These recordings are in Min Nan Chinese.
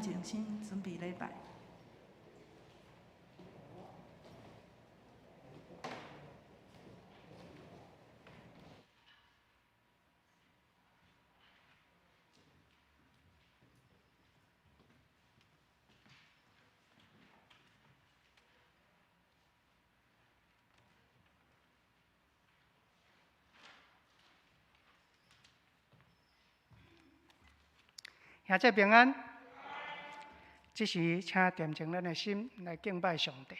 咱靜心準備禮拜。兄姊平安，這時請恬靜咱的心來敬拜上帝。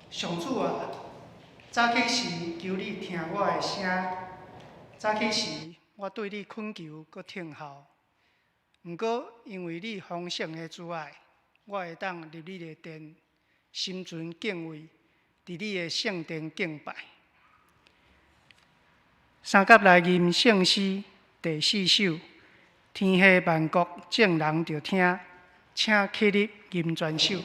上主啊，早起時求你聽我的聲，早起時我對你懇求閣聽候。毋過因為你豐盛的慈愛，我會當入你的殿，心存敬畏，佇你的聖殿敬拜。三甲來吟聖詩第四首，天下萬國眾人著聽，請起立吟全首。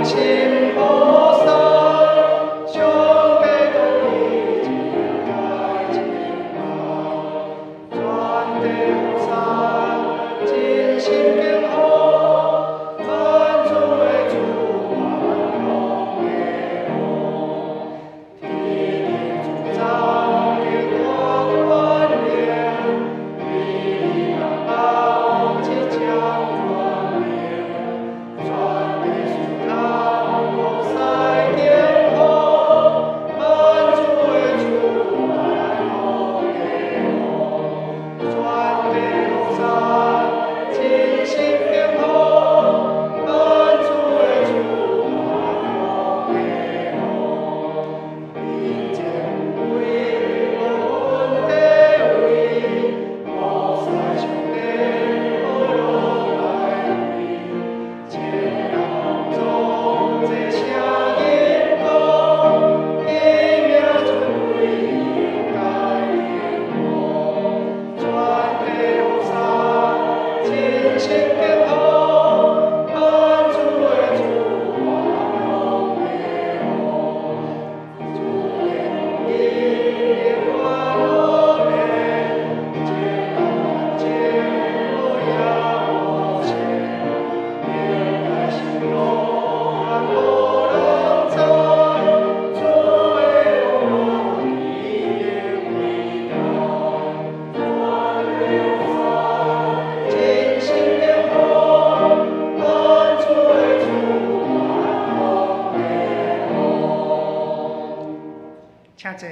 心菩薩，上帝獨一。請坐。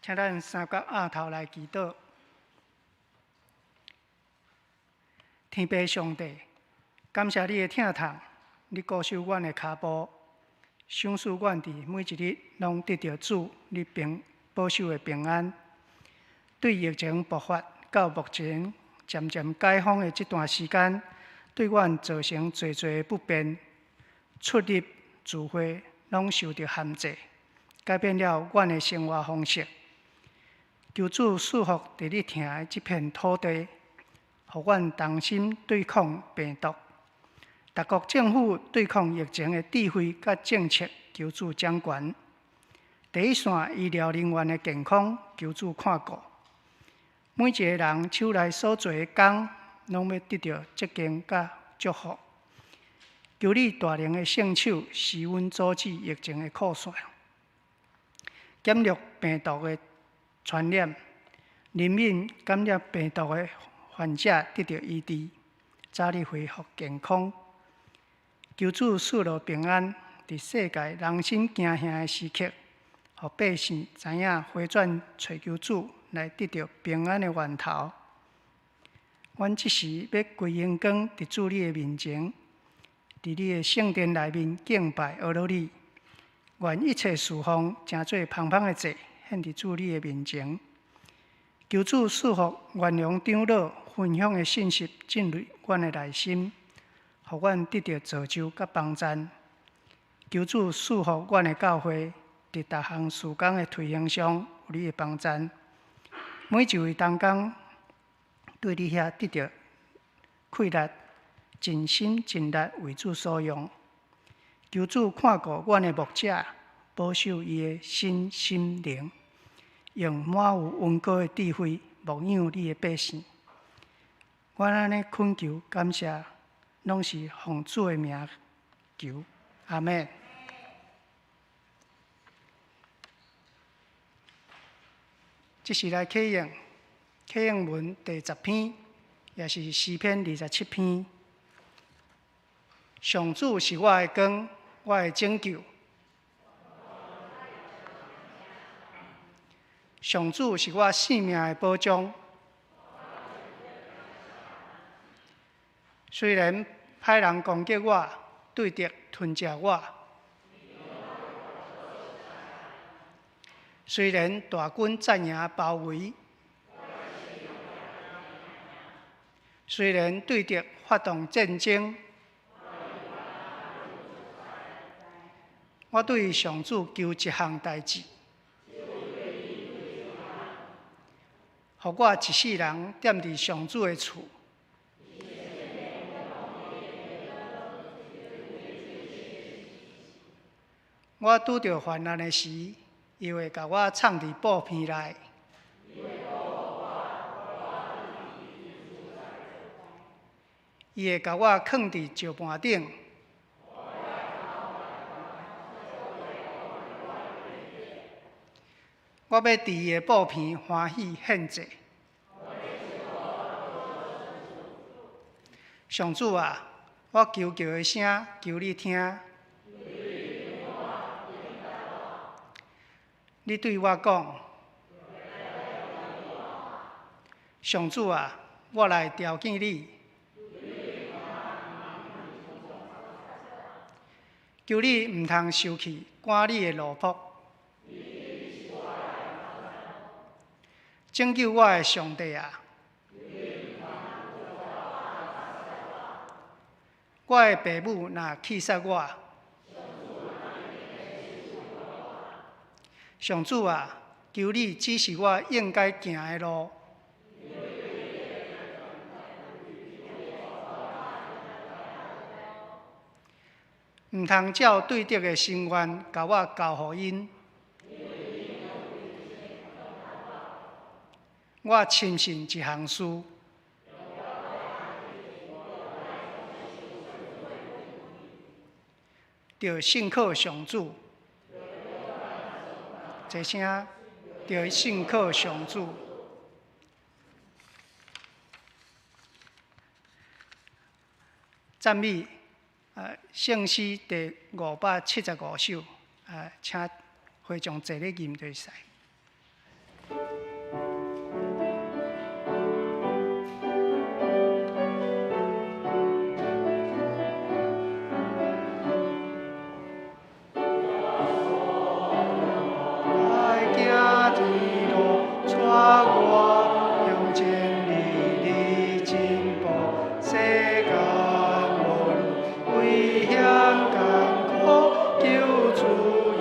請咱三角扌頭來祈禱。天父上帝，感謝你的疼痛，你顧守阮的跤步，賞賜阮佇每一日攏得著主你平保守的平安。對疫情爆發到目前漸漸解封的這段時間，對阮造成濟濟的不便，出入聚會攏受著限制，改變了阮的生活方式。求主賜福佇你疼的這片土地，予阮同心對抗病毒。各國政府對抗疫情的智慧佮政策，求主掌權。第一線醫療人員的健康，求主看顧。每一个人手內所做的工，攏欲得著尊敬佮祝福。求你大能的聖手，施阮阻止疫情的擴散，減弱病毒的傳染，憐憫感染病毒的患者得著醫治，早日恢復健康。求主賜落平安，佇世界人心驚嚇的時刻，予百姓知影回轉揣求主來得著平安的源頭。阮這時欲歸榮光佇主你的面前，佇你的聖殿內面敬拜阿羅你。願一切事奉成做芳芳的祭，獻佇主你的面前。求主賜福元陽長老分享的信息進入阮的內心，予阮得著造就佮幫贊。求主賜福阮的教會，佇逐項事工的推行上有你的幫贊。每一位同工對你遐得著氣力，盡心盡力為主所用。求主看顧阮的牧者，保守伊的身心靈，用滿有恩膏的智慧牧養你的百姓。阮按呢懇求感謝，攏是奉主的名求，阿們。這是來啟應，啟應文第十篇，也是詩篇27篇。上主是我的光，我的拯救。上主是我性命的保障。雖然歹人攻擊我，對敵吞食我，雖然大軍陣營包圍，雖然對敵發動戰爭，我對上主求一項代誌，予我一世人踮佇上主的厝。我拄著患難的時，伊會共我藏佇布棚內。伊會共我囥佇石盤頂。我欲佇伊的布棚歡喜獻祭。上主啊，我求告的聲，求你聽。你對我講，上主啊，我來召見你，求你毋通受氣，趕你的奴僕。拯救我的上帝啊！我的爸母若棄殺我，上主啊，求你指示我應該行的路。毋通照對敵的心願，共我交予𪜶。我深信一項事，著信靠上主。齊聲，著信靠上主。讚美，聖詩第575首。請會眾坐咧吟就會使。行的路，帶我向前日日進步。世間無論危險艱苦，救主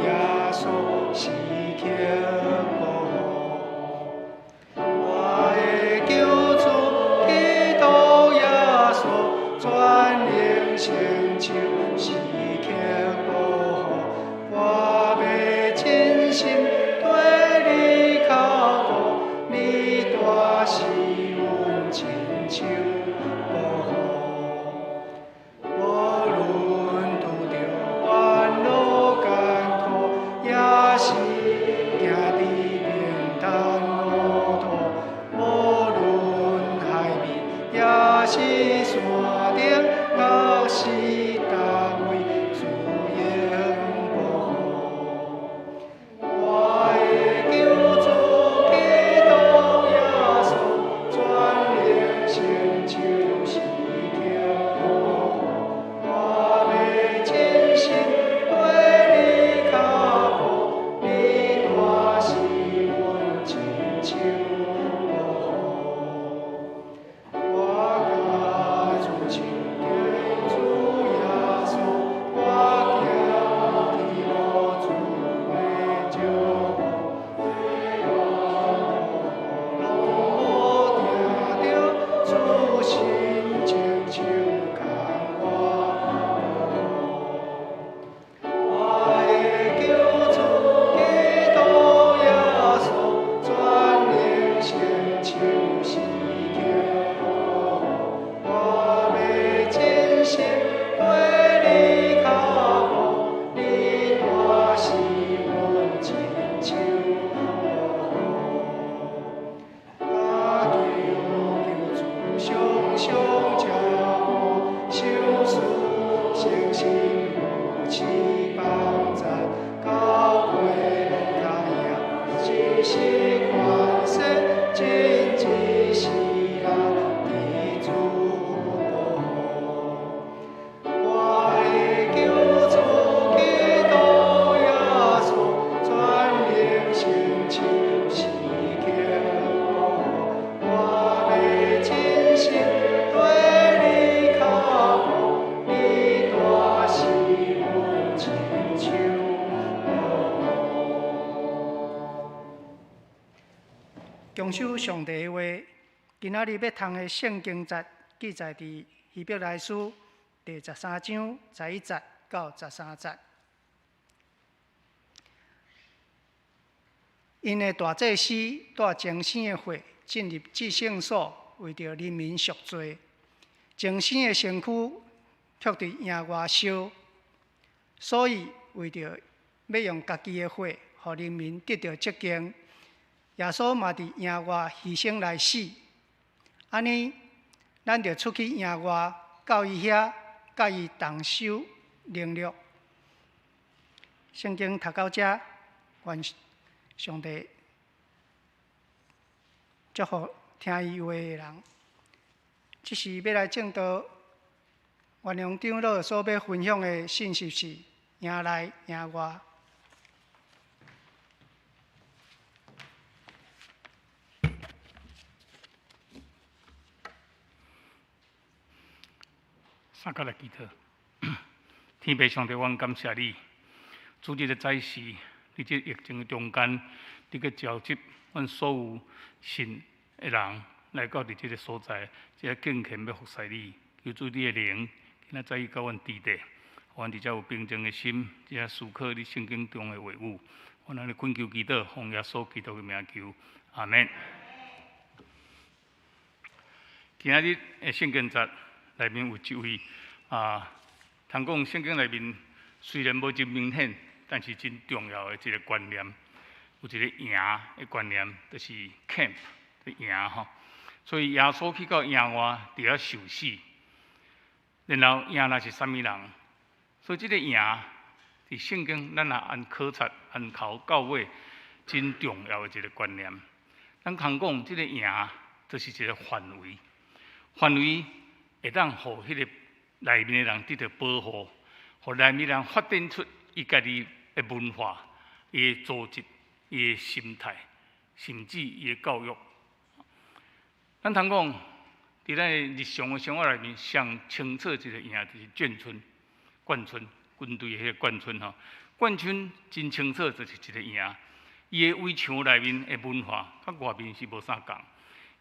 耶穌時刻保護。我的救主基督耶穌，全能聖手時刻保護。我欲盡心綴你跤步，你大是阮親手保護。無論拄著煩惱艱苦，抑是行佇平坦路途，無論海面，抑是山頂，抑是佗位，主永保護。我的救主基督耶穌，全能聖手時刻保護。我欲盡心綴你跤步，你大是阮親手保護。我共主手跟主耶穌，我行的路主會照顧。攏無定著，主神親手牽我保護。我的救主基督耶穌，全能聖手時刻保護。我欲盡心綴你跤步，你大是阮親手保護。啊，求救主常常照顧，賞賜誠心扶持幫贊，高飛較贏，一時權勢，真一世人佇主保護。我的救主基督耶穌，全能聖手時刻保護。我欲盡心綴你跤步，你大是阮親手保護。共守上帝的話，今仔日欲讀的聖經節記載佇希伯來書第13章11節到13節。𪜶的大祭司帶全牲的血進入至聖所，為著人民贖罪。全牲的身軀卻佇營外燒，所以為著欲用家己的血，予人民得著潔淨，耶穌嘛佇營外犧牲來死。按呢，咱著出去營外，到伊遐，佮伊同受凌辱。聖經讀到遮，願上帝祝福聽伊話的人。這時欲來證道，元陽長老所欲分享的信息是營內營外。三甲來祈禱，天父上帝，阮感謝你，主這个早時，佇這疫情的中間，你閣召集阮所有信的人來到佇這个所在，這个敬虔欲服侍你，求主你的靈，今仔早起佮阮佇咧，予阮佇遮有平靜的心，這思考你聖經中的話語。阮按呢懇求祈禱，奉耶穌基督的名求，阿們。今仔日的聖經節內面有一位啊，通講聖經內面雖然無真明顯，但是真重要的一个觀念，有一个營的觀念，就是 camp 的營吼。所以耶穌去到營外，佇遐受死。然後營內是啥物人？所以這个營佇聖經，咱若按考察、按頭到尾，真重要的一個觀念。咱通講，這個營就是一個範圍，範圍會當予彼個內面的人得著保護，予內面人發展出伊家己的文化、伊的組織、伊的心態，甚至伊的教育。咱通講，佇咱日常的生活內面，上清楚一個營就是眷村、眷村。軍隊的彼個眷村吼，眷村真清楚，就是一個營。伊的圍牆內面的文化，佮外面是無啥仝。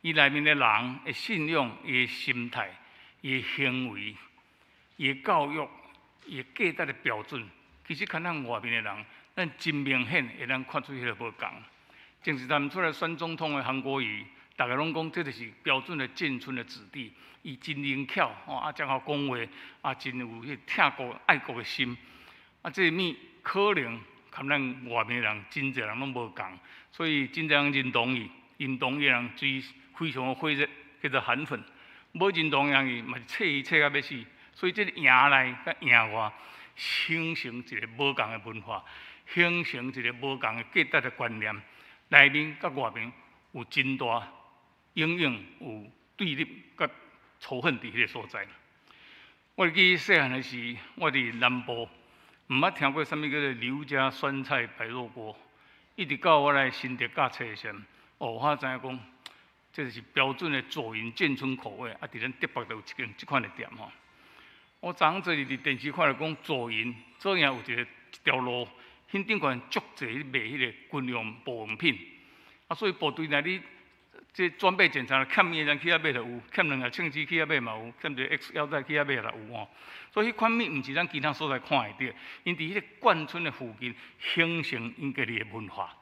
伊內面的人的信仰、伊的心態、伊的行為、伊的教育、伊的價值的標準，其實佮咱外面的人，咱真明顯會當看出彼個無仝。前一陣出來選總統的韓國瑜，逐家攏講這就是標準的眷村的子弟。伊真靈巧，吼啊，真會講話，啊，真有彼疼國愛國的心。啊，這個物可能佮咱外面的人真濟人攏無仝，所以真濟人認同伊，認同伊的人追非常的火熱，叫做韓粉。無認同的人伊嘛是揣伊揣甲欲死。所以這個營內佮營外形成一個無仝的文化，形成一個無仝的價值的觀念。內面佮外面有真大影響，有對立佮仇恨佇彼個所在。我記細漢的時，我佇南部毋捌聽過啥物叫做劉家酸菜白肉鍋，一直到我來新竹教冊的時陣，哦，我才知影講，這就是標準的左營眷村口味。啊，佇咱竹北就有一間這款的店吼。我昨昏坐佇電視看著講左營，左營有一條路，彼頂懸足濟賣彼個軍用保養品，啊，所以部隊若你這裝備檢查欠物的人去遐買就有，欠兩盒秤子去遐買嘛有，欠一個 X 腰帶去遐買也有吼。所以彼款物毋是咱其他所在看會著，𪜶佇彼個眷村的附近形成𪜶家己的文化。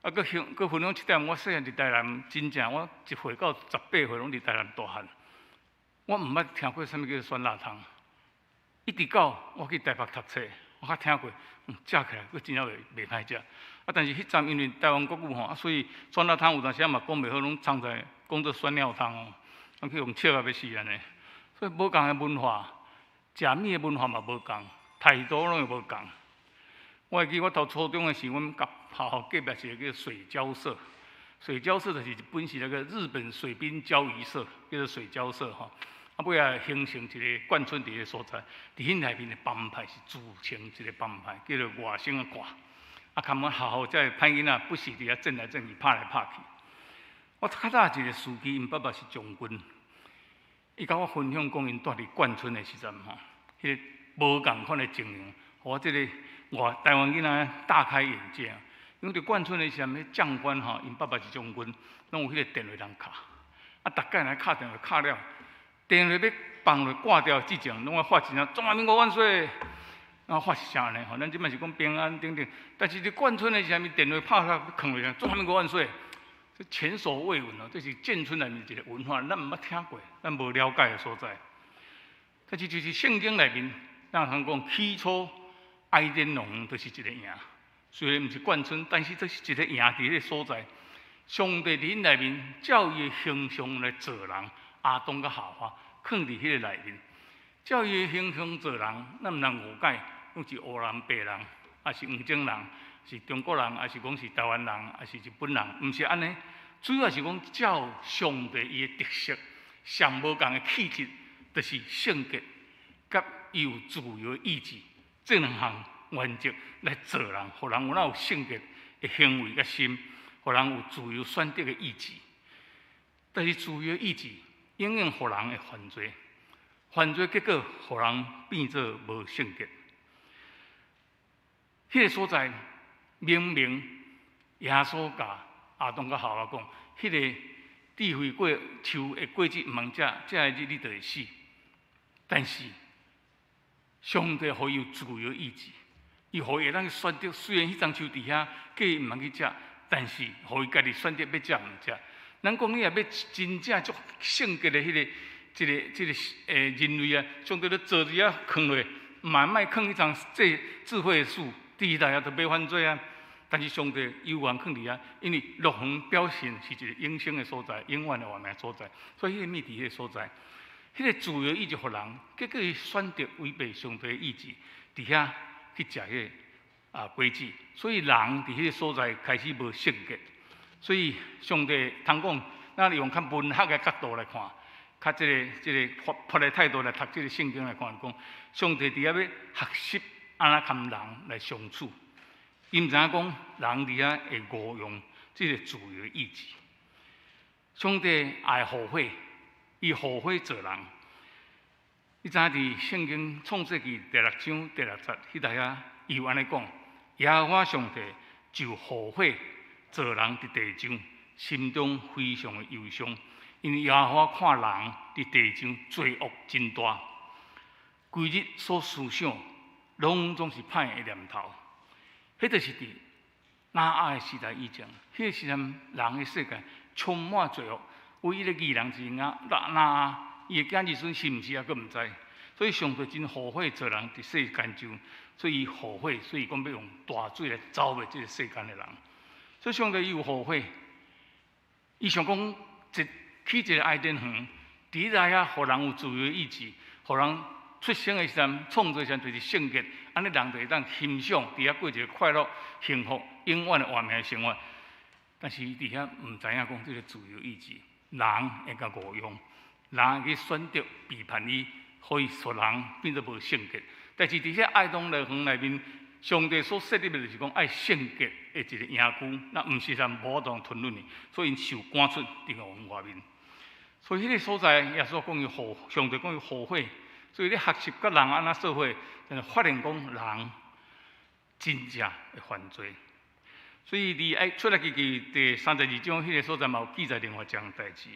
啊，閣享閣分享一點，我細漢佇台南，真正我1歲到18歲攏佇台南大漢，我毋捌聽過啥物叫做酸辣湯，一直到我去台北讀冊，我才聽過，食起來閣真正袂歹食。啊，但是彼陣因為台灣國語吼，啊，所以酸辣湯有當時仔嘛講袂好，攏摠在講做酸尿湯哦，啊去予笑甲欲死按呢。所以無仝的文化，食物的文化嘛無仝，態度攏會無仝。我會記我讀初中的時，阮佮學校隔壁一個叫水交社，水交社就是本是那個日本水兵交誼社，叫做水交社吼。啊，尾仔形成一個眷村佇彼個所在，佇彼內面的幫派是自成一個幫派，叫做外省的掛。啊，佮阮學校這个歹囡仔不時佇遐戰來戰去，拍來拍去。我較早一個司機，𪜶爸爸是將軍，伊佮我分享講，𪜶蹛佇眷村的時陣吼，彼個無仝款的情形，予我這個外台灣囡仔大開眼界。因為佇眷村的時陣，彼將官吼，𪜶爸爸是將軍，攏有彼個電話通敲。啊，逐擺來敲電話敲了，電話欲放落掛掉之前，攏愛發一聲“中華民國萬歲”。啊，發是啥呢？吼，咱這擺是講平安等等，但是佇眷村的時陣，電話拍了囥落，中華民國萬歲，這前所未聞哦，這是眷村內面一個文化，咱毋捌聽過，咱無了解的所在。但是就是聖經內面，咱通講起初伊甸園就是一個營，雖然毋是眷村，但是這是一個營佇彼個所在。上帝佇彼內面照伊的形象來造人，亞當佮夏娃，囥佇彼個內面，照伊的形象造人，咱毋通誤解。攏是烏人、白人，抑是黃種人，是中國人，抑是講是台灣人，抑是日本人，毋是按呢。主要是講照上帝伊的特色，上無仝的氣質，就是聖潔，佮伊有自由的意志，這兩項原則來造人，予人有哪有聖潔的行為佮心，予人有自由選擇的意志。但是自由的意志永遠予人會犯罪，犯罪結果予人變做無聖潔。彼個所在，明明耶穌共亞當佮夏娃講，彼個智慧果樹的果子毋通食，食的日你就會死。但是上帝予伊有自由意志，伊予伊會當選擇。雖然彼欉樹佇遐，叫伊毋通去食，但是予伊家己選擇欲食毋食。咱講你若欲真正足聖潔的彼個、這個、這個人類啊，上帝咧造佇遐囥落，嘛莫囥彼欉這智慧的樹。佇內啊，就袂犯罪啊。但是上帝猶原囥佇遐，因為樂園表現是一個永生的所在，永遠的活命所在。所以彼個物佇彼個所在，彼個自由意志予人，結果伊選擇違背上帝的意志，佇遐去食彼个啊果子，所以人佇彼個所在開始無聖潔。所以上帝通講，咱用較文學的角度來看，較這個活潑的態度來讀這個聖經來看，講上帝佇遐欲學習按怎佮人來相處。伊毋知影講人佇遐會誤用這個自由意志。上帝愛後悔，伊後悔造人。你知影佇聖經創世記第六章第六節，彼內遐伊有按呢講：耶和華上帝就後悔造人佇地上，心中非常的憂傷，因為耶和華看人佇地上罪惡真大，規日所思想，攏總是歹的念頭。彼就是佇挪亞的時代以前，彼個時陣人的世界充滿罪惡，唯一的義人是挪亞，伊的囝兒孫是毋是猶閣毋知。所以上帝真後悔造人佇世間上，所以伊後悔，所以講欲用大水來剿滅這個世間的人。所以上帝伊有後悔，伊想講一起一個伊甸園，佇內遐予人有自由意志，予人出生的時陣創造時陣就是聖潔，按呢人就會當欣賞佇遐過一個快樂、幸福、永遠的活命的生活。但是伊佇遐毋知影講這個自由意志，人會共誤用，人會去選擇背叛伊，予伊予人變做無聖潔。但是佇這伊甸樂園內面，上帝所設立的就是講愛聖潔的一個營區，那毋是人無法度吞入去，所以𪜶受趕出佇園外面。所以彼個所在，耶穌講伊後，上帝講伊後悔，所以咧學習佮人按怎做伙，但是發現講人真正會犯罪。所以佇愛出埃及記第三十二章彼個所在嘛有記載另外一項代誌。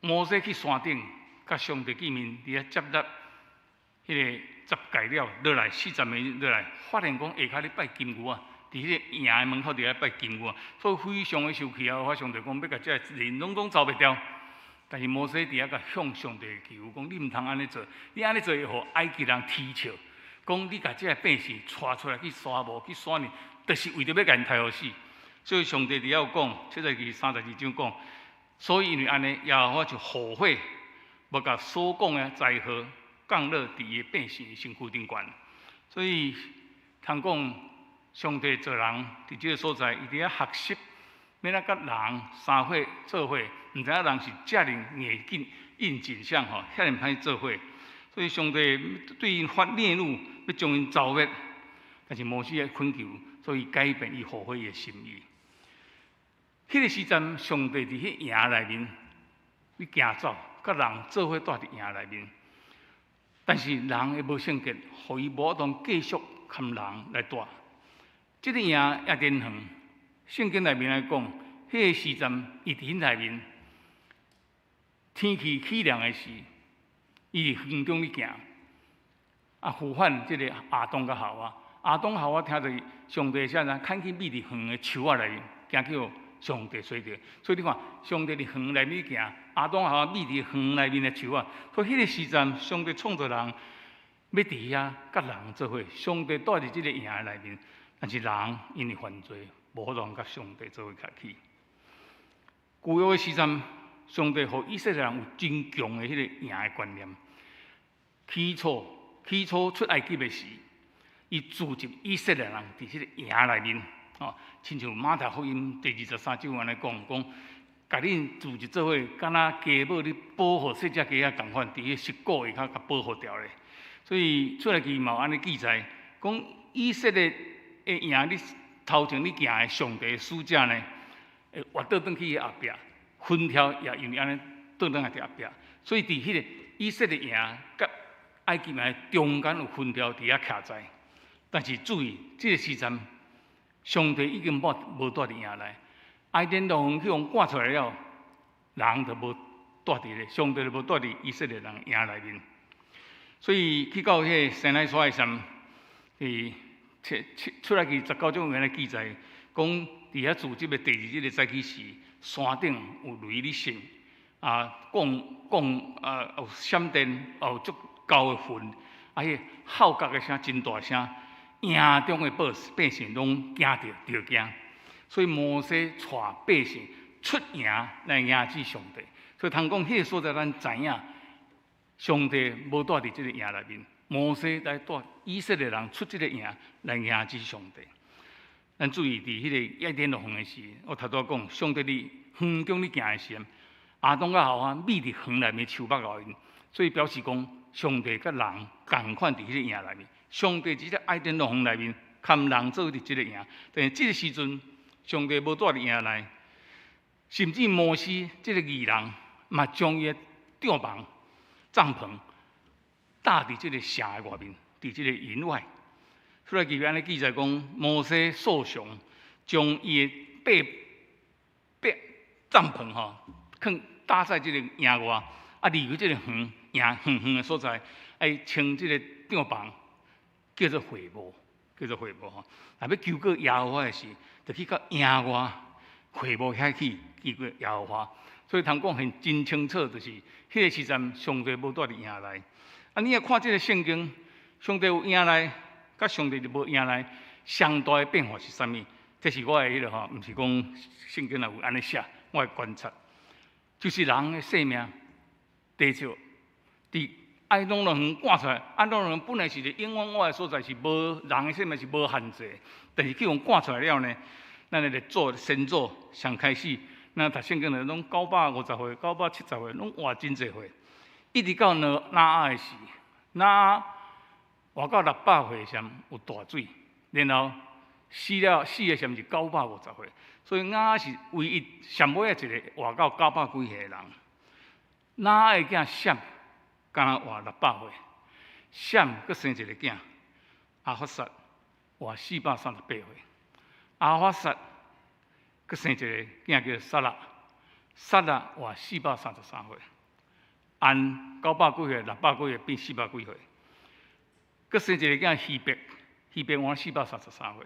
摩西去山頂，佮上帝見面，佇遐接納彼個十誡了，落來四十暝落來，發現講下跤咧拜金牛仔，佇彼個營的門口佇遐拜金牛仔，所以非常的生氣啊！我上帝講欲共這個人攏總剿滅掉。但是摩西佇遐共向上帝求，講你毋通按呢做，你按呢做會予埃及人恥笑，講你共這个百姓帶出來去沙漠去山裡，就是為著欲共𪜶刣予死。所以上帝佇遐有講，出埃及記三十二章講，所以因為按呢，耶和華就後悔，無共所講的災禍降落佇伊的百姓的身軀頂懸。所以通講，上帝造人佇這个所在，伊佇遐學習，欲按怎佮人相伙做伙，毋知影人是遮爾硬頸硬頸項吼，遐爾歹做伙。所以上帝對𪜶發烈怒，欲將𪜶剿滅，但是摩西的懇求，所以改變伊後悔的心意。彼個時陣，上帝佇彼營內面，咧行走，佮人做伙蹛佇營內面。但是人的無聖潔，予伊無法度繼續佮人來蹛。這個營伊甸園，聖經內面來講，彼個時陣伊佇彼內面，天氣起涼的時，伊佇園中咧行，啊，呼喚這個亞當佮夏娃。亞當夏娃聽著上帝聲，牽去覕佇園的樹仔內面，驚去予上帝揣著。所以你看，上帝佇園內面行，亞當夏娃覕佇園內面的樹仔。所以彼個時陣，上帝創造人，欲佇遐佮人做伙。上帝蹛佇這個營內面，但是人因為犯罪，無法度佮上帝做伙徛起。舊約的時陣，上帝予以色列人有真強的彼個營的觀念。起初出埃及的時，伊聚集以色列人佇彼個營內面，吼，親像馬太福音第二十三章按呢講，講共恁聚集做伙，敢若雞母咧保護細隻雞仔仝款，佇彼個屍骨下跤共保護牢咧。所以出埃及嘛有按呢記載，講以色列的營咧頭前咧行的上帝使者呢，會活倒轉去伊後壁，雲柱也因為按呢倒轉來佇後壁，所以佇彼個以色列營佮埃及營中間有雲柱佇遐徛在。但是注意，這個時陣，上帝已經無蹛佇營內，伊甸樂園去予趕出來了，人就無蹛佇咧，上帝就無蹛佇以色列人營內面。所以去到彼個西奈山的時陣，佇出埃及十九章有按呢記載，講佇遐聚集的第二日的早起時，山頂有雷咧閃，啊，降降啊有閃電，有足厚的雲，啊，彼個號角的聲真大聲，營中的百姓攏驚著，著驚。所以摩西帶百姓出營來迎接上帝。所以通講彼個所在，咱知影上帝無蹛佇這個營內面。摩西來帶以色列人出這个營來迎接上帝。咱注意佇彼个伊甸樂園的時，我頭拄仔講，上帝佇園中咧行的時，亞當佮夏娃覕佇園內面樹木後面，所以表示講上帝佮人仝款佇彼个營內面。上帝佇這个伊甸樂園內面，含人做佇這个營，但是這个時陣，上帝無蹛佇營內，甚至摩西這个義人嘛，將伊的帳篷、帳篷搭佇這个城的外面，佇這个營外。出埃及按呢記載講，摩西素常將伊的苫苫帳篷吼，囥搭在這个營外，啊，離開這个園營遠遠的所在，愛稱這个帳篷叫做會幕，叫做會幕吼。若欲求告耶和華的時，就去到營外會幕遐去求告耶和華。所以通講很真清楚，就是彼个時陣上帝無蹛佇營內。啊，你若看這个聖經，上帝有營內，佮上帝就無營內，上大的變化是啥物？這是我的彼个吼，毋是講聖經內有按呢寫，我的觀察，就是人的生命地少，佇伊甸樂園趕出來，伊甸樂園本來是一個永遠活的所在，是無人的生命是無限制，但是去予趕出來了呢，咱的列祖先祖上開始，咱讀聖經內攏950歲、970歲，攏活真濟歲，一直到挪亞的時，挪亞活到600歲時有大水，然後死了死的時陣是950歲，所以挪亞是唯一上尾仔一個活到九百幾歲的人。挪亞的囝閃，敢若活600歲，閃閣生一个囝亞法薩，活438歲。亞法薩閣生一个囝叫撒拉，撒拉活433歲。按九百幾歲、六百幾歲變四百幾歲。閣生一個囝希伯，希伯活433歲。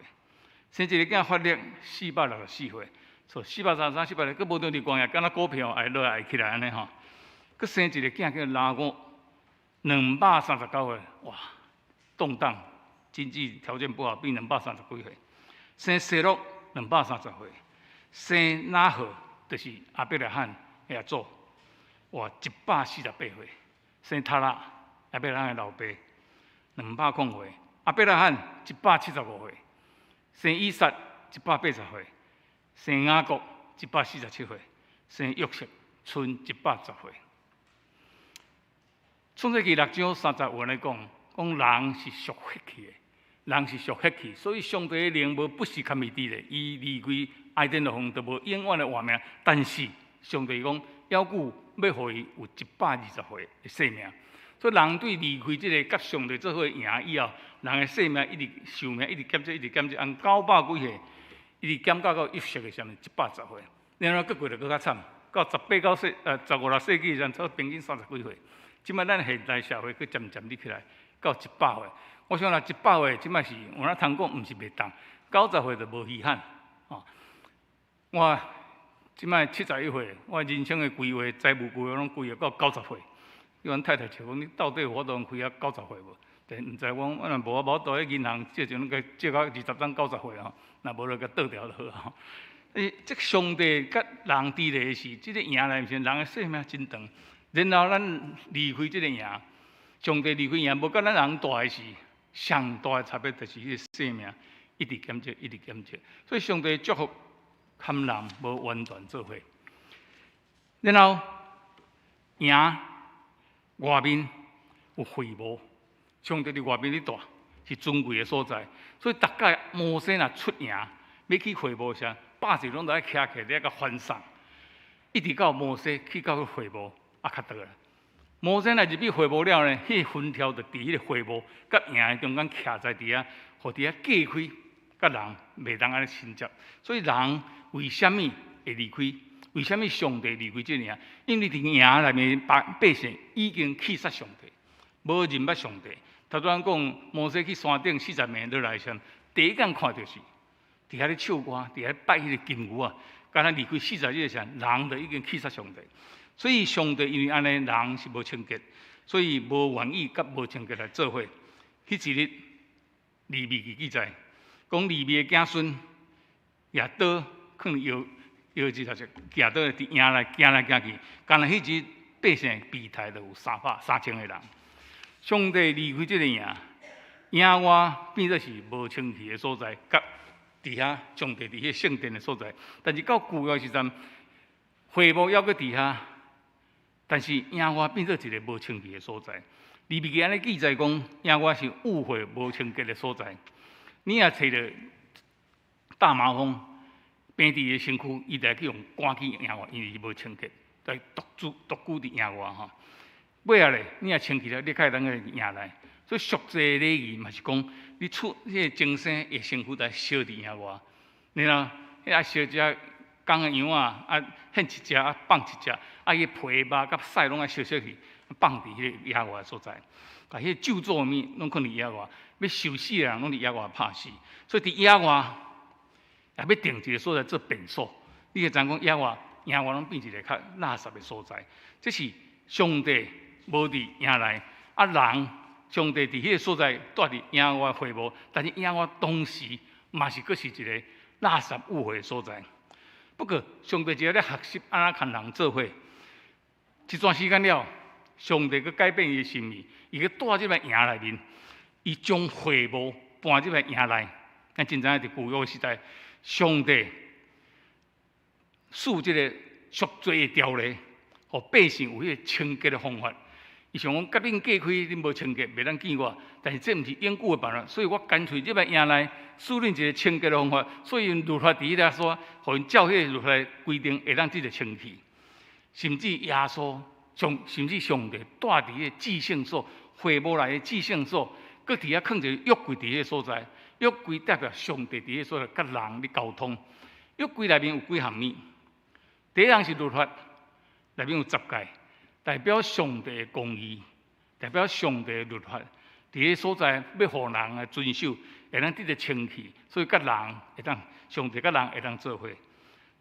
生一個囝法勒，464歲。所以433、400，閣無斷佇懸崖，敢若股票會落來會起來按呢吼。閣生一個囝叫拉戶，239歲，哇，動盪，經濟條件不好，變230幾歲。生西錄230歲，生拿笏就是亞伯拉罕的阿祖，活148歲。生塔拉，亞伯拉罕的老爸，200歲。亞伯拉罕175歲，生以撒180歲，生雅各147歲，生約瑟賰110歲。創世記6章30來講，講人是屬血氣的，人是屬血氣，所以上帝的靈無不時含伊佇咧，伊離開伊甸樂園就無永遠的活命。但是上帝講，猶閣欲予伊有120歲的生命。所以人對離開這个佮上帝做伙營以後，人的生命一直壽命一直減少，一直減少，按九百幾歲，一直減到到約瑟的時陣110歲，然後閣過就閣較慘，到十八九世十五六世紀時陣，差不多平均三十幾歲。這擺咱現代社會閣漸漸佇起來到100歲，我想若一百歲，這擺是有哪通講，毋是袂當，90歲就無稀罕。哦，我這擺71歲，我人生的規劃、財務規劃攏規劃到九十歲。阮太太笑講：你到底有法度開到九十歲無？但毋知講，我若無無法度去銀行借錢，攏借到20張九十歲吼，若無就共倒掉就好吼。欸，這上帝佮人佇咧時，這个營內面人的生命真長。然後咱離開這个營，上帝離開營，無佮咱人蹛的時，上大的差別就是彼个生命一直減少，一直減少。所以上帝祝福含人無完全做伙。然後營外面有會幕，上帝佇外面咧蹛，是尊貴的所在。所以逐擺摩西若出營，欲去會幕時，百姓攏愛徛起來咧共歡送，一直到摩西去到會幕。啊，較倒來。摩西若入去會幕了呢，彼个雲柱就佇彼个會幕佮營的中間徛在佇遐，予佇遐隔開，佮人袂當按呢親接。所以人為啥物會離開？為啥物上帝離開這個營？因為佇營內面百百姓已經棄殺上帝，無認捌上帝。頭拄仔講摩西去山頂40暝落來時，第一眼看著是佇遐咧唱歌，佇遐拜彼個金牛仔。敢若離開40日時，人就已經棄殺上帝。所以上帝因為按呢人是無清潔，所以無願意佮無清潔來做伙。彼一日，利未記記載，講利未的子孫舉刀囥腰腰子頭前，舉刀佇營內行來行去，敢若彼一日百姓被刣就有三百三千個人。上帝離開這个營，營外變做是無清氣的所在，佮佇遐上帝佇彼个聖殿的所在。但是到舊約時陣，會幕猶閣佇遐，但是營外變做一个無清氣的所在。利未記按呢記載講，營外是污穢無清潔的所在。你若揣著大麻風病佇伊的身軀，伊就會去予趕去營外，因為伊無清潔，來獨住獨居佇營外吼。尾仔咧，你若清氣了，你較會當去營內。所以贖罪的禮儀嘛是講，你出彼个精牲的身軀來燒佇營外，然後彼愛燒只公的羊仔，啊獻一隻，啊放一隻，啊伊皮肉佮屎攏愛燒燒去，放佇彼个營外的所在。共彼个咒詛物攏囥佇營外，欲受死的人攏佇營外拍死。所以佇營外也欲定一个所在做便所。你會知影講營外，營外攏變一个較垃圾的所在。這是上帝無佇營內，啊人上帝佇彼个所在蹛佇營外會幕，但是營外當時嘛是閣是一个垃圾污穢的所在。不過上帝一直咧學習按怎佮人做伙，一段時間了，上帝閣改變伊的心意，伊閣蹛入來營內面，伊將會幕搬入來營內。咱真知影佇舊約時代，上帝賜這个贖罪的條例，予百姓有彼个清潔的方法。伊想講，佮恁隔開，恁無清潔，袂當見我。但是這毋是永久的辦法，所以我乾脆入來營內，賜恁一个清潔的方法。所以𪜶律法佇彼个所，予𪜶照彼个律法規定，會當得著清氣。甚至耶穌上，甚至上帝蹛佇彼个至聖所，會幕內的至聖所，閣佇遐囥一个約櫃佇彼个所在。約櫃代表上帝佇彼个所在佮人咧溝通。約櫃內面有幾項物？第一項是律法，內面有十誡，代表上帝的公義，代表上帝的律法，佇彼所在欲予人來遵守，會當得著清氣，所以佮人會當上帝佮人會當做伙。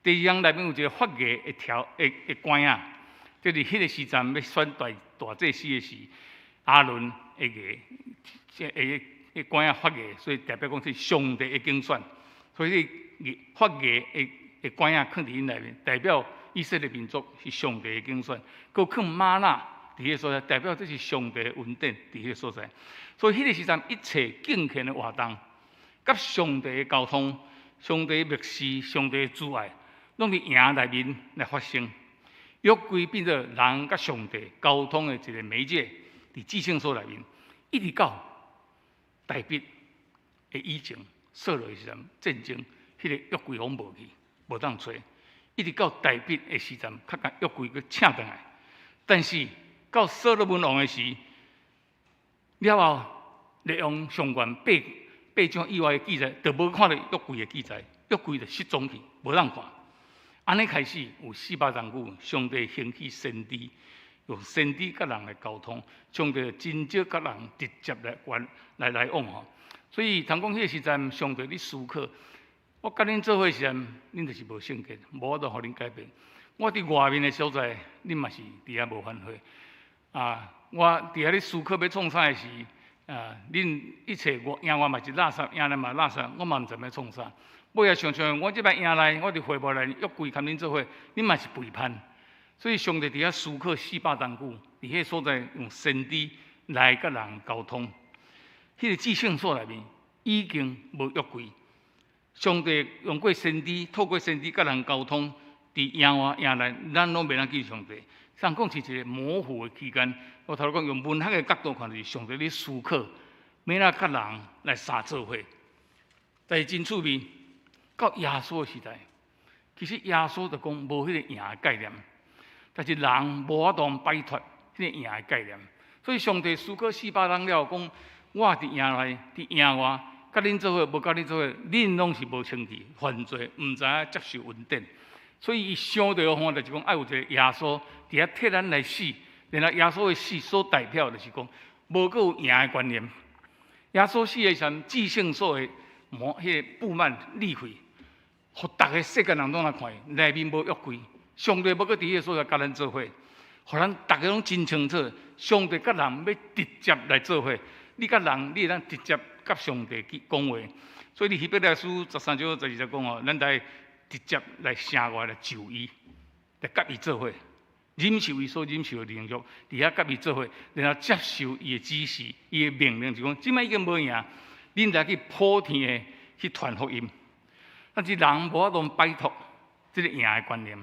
第二項內面有一个發芽的條的的桿仔，就是彼个時陣欲選大大祭司的時，亞倫的芽，這的的桿仔發芽，所以代表講是上帝的揀選，所以發芽的的桿仔囥佇𪜶內面，代表以色列民族是上帝的揀選。閣囥嗎哪佇彼个所在，代表這是上帝的恩典佇彼个所在。所以彼个時陣一切敬虔的活動，佮上帝的溝通、上帝的默示、上帝的慈愛，攏佇營內面來發生。約櫃變做人佮上帝溝通的一个媒介，佇至聖所內面，一直到大衛的以前，掃羅的時陣戰爭，彼个約櫃攏無去，無當揣，一直到大衛的時陣，較共約櫃閣請轉來。但是到所羅門王的時，了後列王上卷八八章以外的記載，就無看著約櫃的記載，約櫃就失蹤去，無通看。按呢開始有四百年久，上帝興起先知，用先知佮人來溝通，上帝真少佮人直接來關來來往吼。所以通講彼个時陣，上帝咧思考，我佮恁做伙時陣，恁就是無聖潔，無法度予恁改變。我佇外面的所在，恁嘛是佇遐無反悔。啊，我佇遐咧思考欲創啥的時，啊，恁一切我營外嘛是垃圾，營內嘛垃圾，我嘛毋知欲創啥。尾仔想像我這擺營內，我佇會幕內約櫃佮恁做伙，恁嘛是背叛。所以上帝佇遐思考四百年久，佇彼个所在用先知來佮人溝通。彼个至聖所內面已經無約櫃，上帝用過先知，透過先知佮人溝通，佇營外營內，咱攏袂當見上帝。上講是一个模糊的期間。我頭拄講用文學的角度看，就是上帝咧思考，欲按怎佮人來相做伙。但是真趣味，到耶穌的時代，其實耶穌就講無彼個營的概念，但是人無法度擺脫彼個營的概念。所以上帝思考四百年了，講我佇營內，佇營外，佮恁做伙，無佮恁做伙，恁攏是無清氣、犯罪，毋知影接受恩典。所以伊想著的方法就是講，愛有一個耶穌佇遐替咱來死，然後耶穌的死所代表就是講，無閣有營的觀念。耶穌死的時陣，至聖所的幕彼個布幔裂開，予逐个世界人攏來看，內面無約櫃，上帝無閣佇彼个所在佮咱做伙，予咱逐个攏真清楚，上帝佮人欲直接來做伙，你佮人，你會當直接佮上帝去講話。所以佇希伯來書13章12節講吼，咱來直接來城外來就伊，來佮伊做伙。忍受伊所忍受的凌辱，佇遐佮伊做伙，然後接受伊的指示、伊的命令，就講這擺已經無閒，恁來去普天的去傳福音。但是人無法度擺脫這个贏的觀念。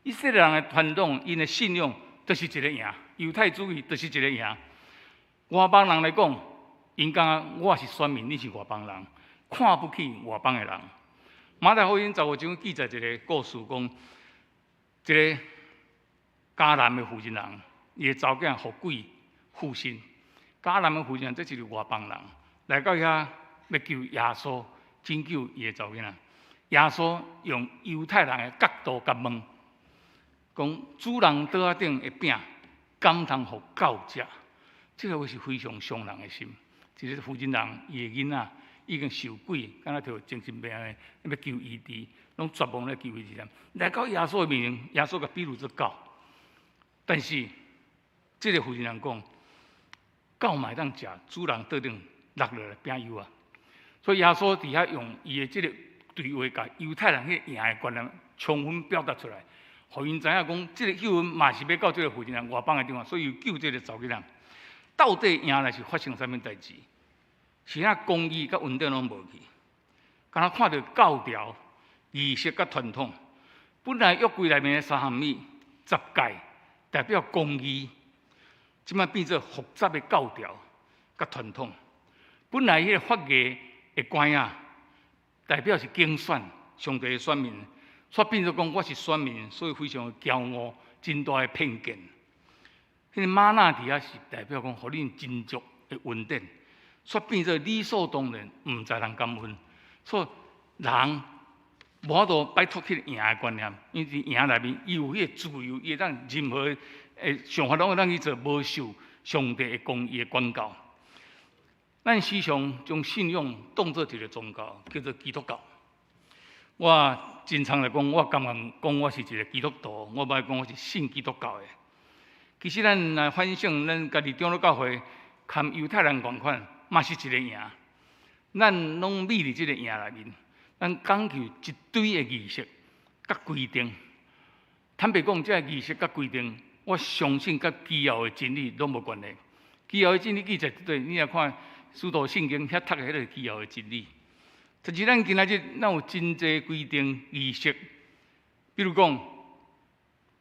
以色列人的傳統，𪜶的信仰就是一个贏，猶太主義就是一个贏。外邦人來講，𪜶感覺我是選民，你是外邦人，看不起外邦的人。馬太福音15章記載一个故事，講一个迦南的婦人，伊的查某囝予鬼附身。迦南的婦人，這是個外邦人，來到遐欲求耶穌拯救伊的查某囝。耶穌用猶太人的角度共問，講主人桌仔頂的餅，敢通予狗食？這个話是非常傷人的心。一个婦人，伊的囡仔已經受鬼，敢若著精神病的，欲求醫治，攏絕望咧求醫治。來到耶穌的面前，耶穌共比喻做狗。但是，這个婦人講，狗嘛會當食主人桌頂落落來餅幼仔。所以耶穌佇遐用伊的這个對話，共猶太人彼个贏的觀念充分表達出來，予𪜶知影講，這个救恩嘛是欲到這个婦人外邦的地方，所以救這个查某囡仔。到底贏來是發生啥物代誌？是啥公義佮恩典攏無去，敢若看著教條、儀式佮傳統。本來約櫃內面的三項物，十誡代表公義，這擺變做複雜的教條佮傳統。本來彼个法額的桿仔，代表是揀選上帝的選民，卻變做講我是選民，所以非常驕傲，真大的偏見。彼个嗎哪佇遐是代表講，予恁真足的恩典，卻變做理所當然，毋知人感恩。所以人無法度擺脫彼个贏的觀念，因為佇贏內面，伊有彼个自由，伊會當任何的想法攏會當去做，無受上帝的公義的管教。咱時常將信仰當做一个宗教，叫做基督教。我真常來講，我甘願講我是一个基督徒，我無愛講我是信基督教的。其實咱來反省，咱家己長老教會，含猶太人仝款，嘛是一个贏。咱攏覕佇這个贏內面，咱講求一堆的儀式佮規定。坦白講，這个儀式佮規定，我相信佮基要的真理攏無關係。基要的真理記載對，你若看使徒信經遐讀的彼个基要的真理。但是咱今仔日咱有真濟規定儀式，比如講，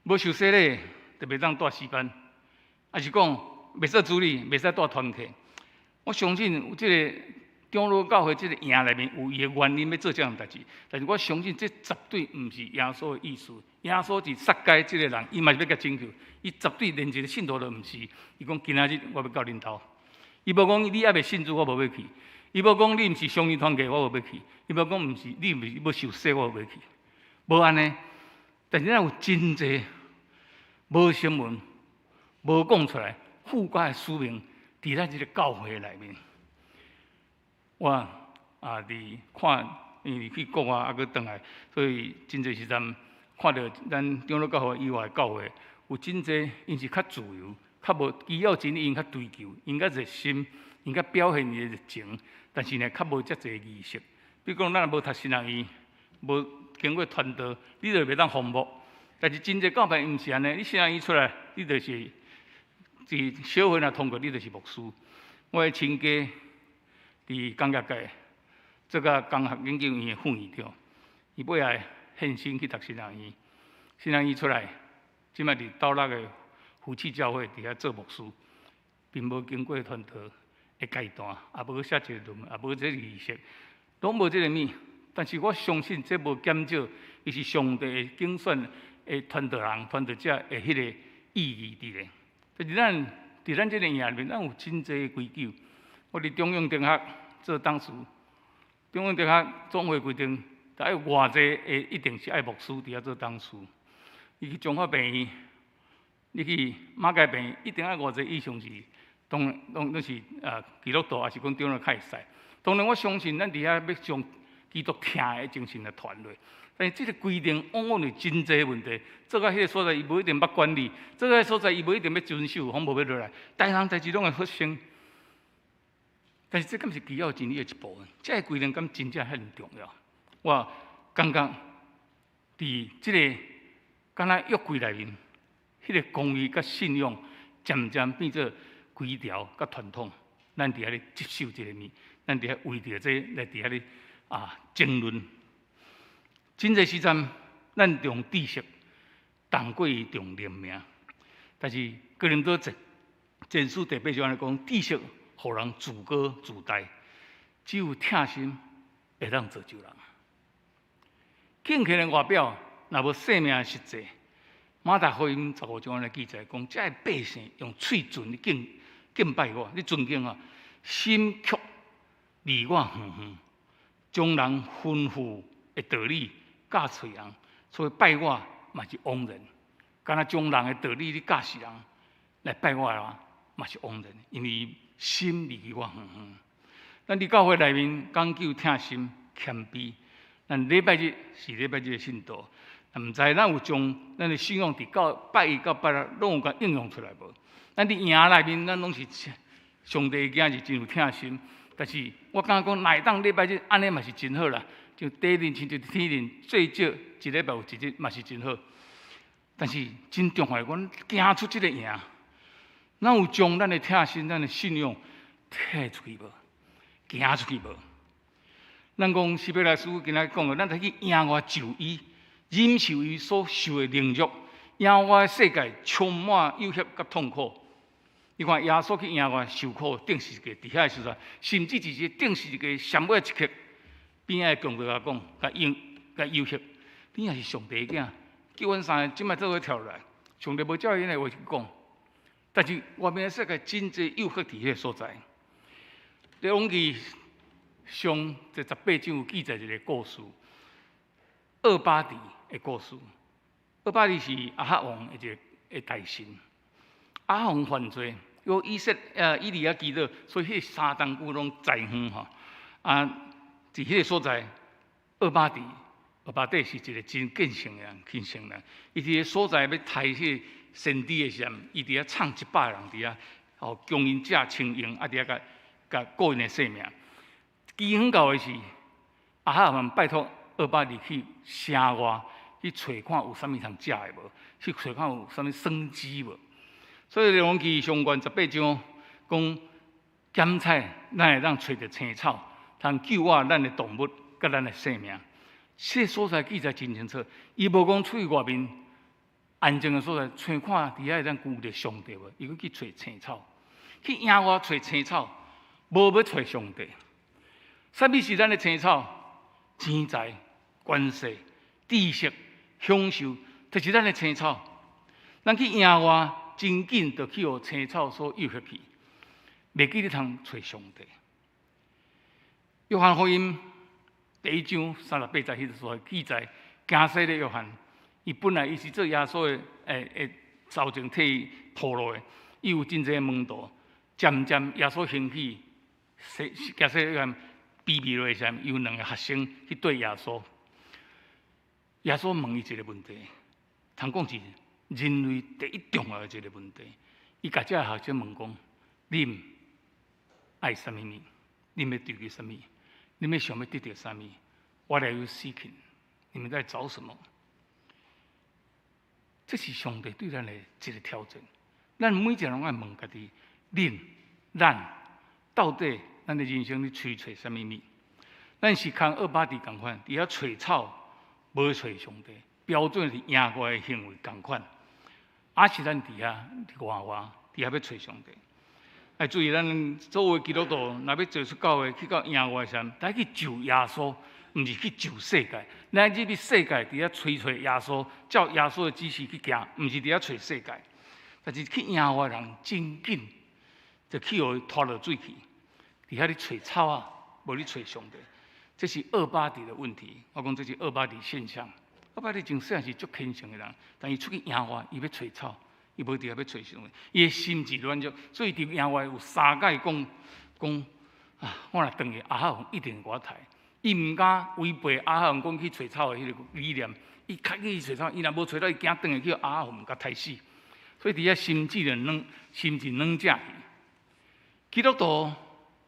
無受洗禮就袂當帶詩班，抑是講袂使主禮，袂使帶團契。我相信這个長老教會這个營內面有伊的原因欲做這樣代誌，但是我相信這絕對毋是耶穌的意思。耶穌佇撒該這个人，伊嘛是欲共拯救，伊絕對連一个信徒都毋是。伊講今仔日我欲到恁兜，伊無講你猶未信主，我無欲去；伊無講你毋是相認團契，我無欲去；伊無講毋是你毋是欲受洗，我無欲去。無按呢，但是咱有真濟無成文、無講出來附加的使命，佇咱這个教會內面。我啊，佇看，因為去國外啊，閣轉來，所以真濟時陣看著咱長老教會以外的教會，有真濟𪜶是較自由，較無基要真理，𪜶較追求，𪜶較熱心，𪜶較表現伊的熱情，但是呢，較無遮濟儀式。比如講，咱若無讀神學院，無經過傳道，你就袂當奉牧。但是真濟教派毋是按呢，你神學院出來，你就是佇小會若通過，你就是牧師。我的親家佇工業界做甲工學研究院的副院長，伊尾仔獻身去讀神學院，神學院出來，這擺佇斗六的福氣教會佇遐做牧師，並無經過傳道的階段，也無寫一個論文，也無這個儀式，攏無這个物。但是我相信這無減少，伊是上帝的揀選的傳道人、傳道者的彼個意義佇咧。就是咱佇咱這个營內面，咱有真濟規矩。我佇中央中學做董事，中央中學總會規定，愛偌濟的一定是愛牧師佇遐做董事。你去中華病院，你去馬偕病院，一定愛偌濟以上是，當攏攏是啊基督徒，抑是講長老較會使。當然，我相信咱佇遐欲將基督疼的精神來傳落。但是這个規定往往有真濟問題，做到彼个所在，伊無一定捌管理；做到彼个所在，伊無一定欲遵守，攏無欲落來。逐項代誌攏會發生。但是這敢是基要真理的一部分？這个規定敢真正遐爾重要？我感覺佇這个敢若約櫃內面，彼彼个公義佮信仰漸漸變做規條佮傳統。咱佇遐咧接受這个物，咱佇遐為著這來佇遐咧爭論。真濟時陣，咱重知識重過於重靈命。但是哥林多前書第八章按呢講，知識予人自高自大，只有疼心會當造就人。敬虔的外表，若無生命的實際，馬太福音15章按呢記載講，這个百姓用喙唇敬敬拜我，咧尊敬我，心卻離我遠遠，將人吩咐的道理教予人，所以拜我嘛是枉然。敢若將人的道理咧教死人來拜我的話，嘛是枉然，因為心離我遠遠。咱佇教會內面講究疼心謙卑，咱禮拜日是禮拜日的信徒，毋知咱有將咱的信仰佇到拜一到拜六攏有共應用出來無？咱佇營內面，咱攏是上帝的囝是真有疼心，但是我感覺講，若會當禮拜日按呢嘛是真好啦。就短練親像天練最少一禮拜有一日嘛是真好。但是真重要，阮行出這个營，咱有將咱的疼心、咱的信仰提出去無？行出去無？咱講希伯來書今仔講的，咱著去野外就醫，忍受伊所受的凌辱。野外世界充滿誘惑佮痛苦。你看耶穌去野外受苦，定是一个佇遐的時陣，甚至是定是一个上尾一刻，邊仔的強盜共講，共誘共誘惑，你若是上帝的囝，叫阮三个這擺做伙跳落來，上帝無照𪜶的話去講。但是外面的世界真濟誘惑佇彼个所在。列王紀上第十八章有記載一个故事，厄巴迪的故事。厄巴迪是亞哈王的一个的大臣。亞哈王犯罪，有以色以利亞祈禱，所以彼三冬久攏災禍吼。啊，佇彼个所在，厄巴迪，厄巴底是一个真虔誠的人，虔誠人。伊佇个所在欲刣彼个先知的時陣，伊佇遐藏一百个人佇遐，吼，供𪜶食穿用，啊，佇遐共共顧𪜶的性命。機緣到的是，亞哈王拜託厄巴迪去城外去揣看有啥物通食的無，去揣看有啥物生機無。所以列王紀上卷十八章講，檢採咱會當揣著青草，通救活咱的動物佮咱的性命。這个所在記載真清楚，伊無講出去外面安靜的所在，揣看佇遐會當遇著上帝無？伊閣去揣青草，去野外揣青草，無欲揣上帝。啥物是咱的青草？錢財、權勢、知識、享受，就是咱的青草。咱去野外，真緊就去予青草所誘惑去，袂記得通揣上帝。約翰福音第一章38節彼个所在記載，行洗禮約翰，伊本來伊是做耶穌的欸頭前替伊鋪路的，伊有真濟門徒，漸漸耶穌興起，洗行洗禮約翰卑微落來時，有兩个學生去對耶穌。耶穌問伊一个問題，通講是人類第一重要的一个問題。伊共這个學生問講：恁愛啥物物？恁欲追求啥物？恁欲想欲得著啥物？What are you seeking？你們在找什麼？這是上帝對咱的一个挑戰。咱每一个人愛問家己：恁、咱到底咱的人生咧追揣啥物物？咱是仝厄巴底仝款，佇遐揣草，無揣上帝，標準是野外的行為仝款，抑是咱佇遐佇外外佇遐欲揣上帝？愛注意，咱所有基督徒，若欲走出教會去到野外時陣，咱去就耶穌，毋是去就世界。咱入去世界，佇遐揣揣耶穌，照耶穌的指示去行，毋是佇遐揣世界。但是去野外人真緊，就去予伊拖落水去，佇遐咧揣草仔，無咧揣上帝。這是厄巴底的問題。我講這是厄巴底現象。厄巴底從細漢是足虔誠的人，但伊出去野外，伊欲揣草，伊無佇遐欲揣上帝。伊的心智軟弱，所以佇野外有三擺講講啊，我若轉去亞哈王一定共我刣。伊毋敢違背亞哈王講去揣草的彼个理念，伊較去揣草，伊若無揣到，伊驚轉去予亞哈王共刣死。所以佇遐心智就軟，心智軟正去。基督徒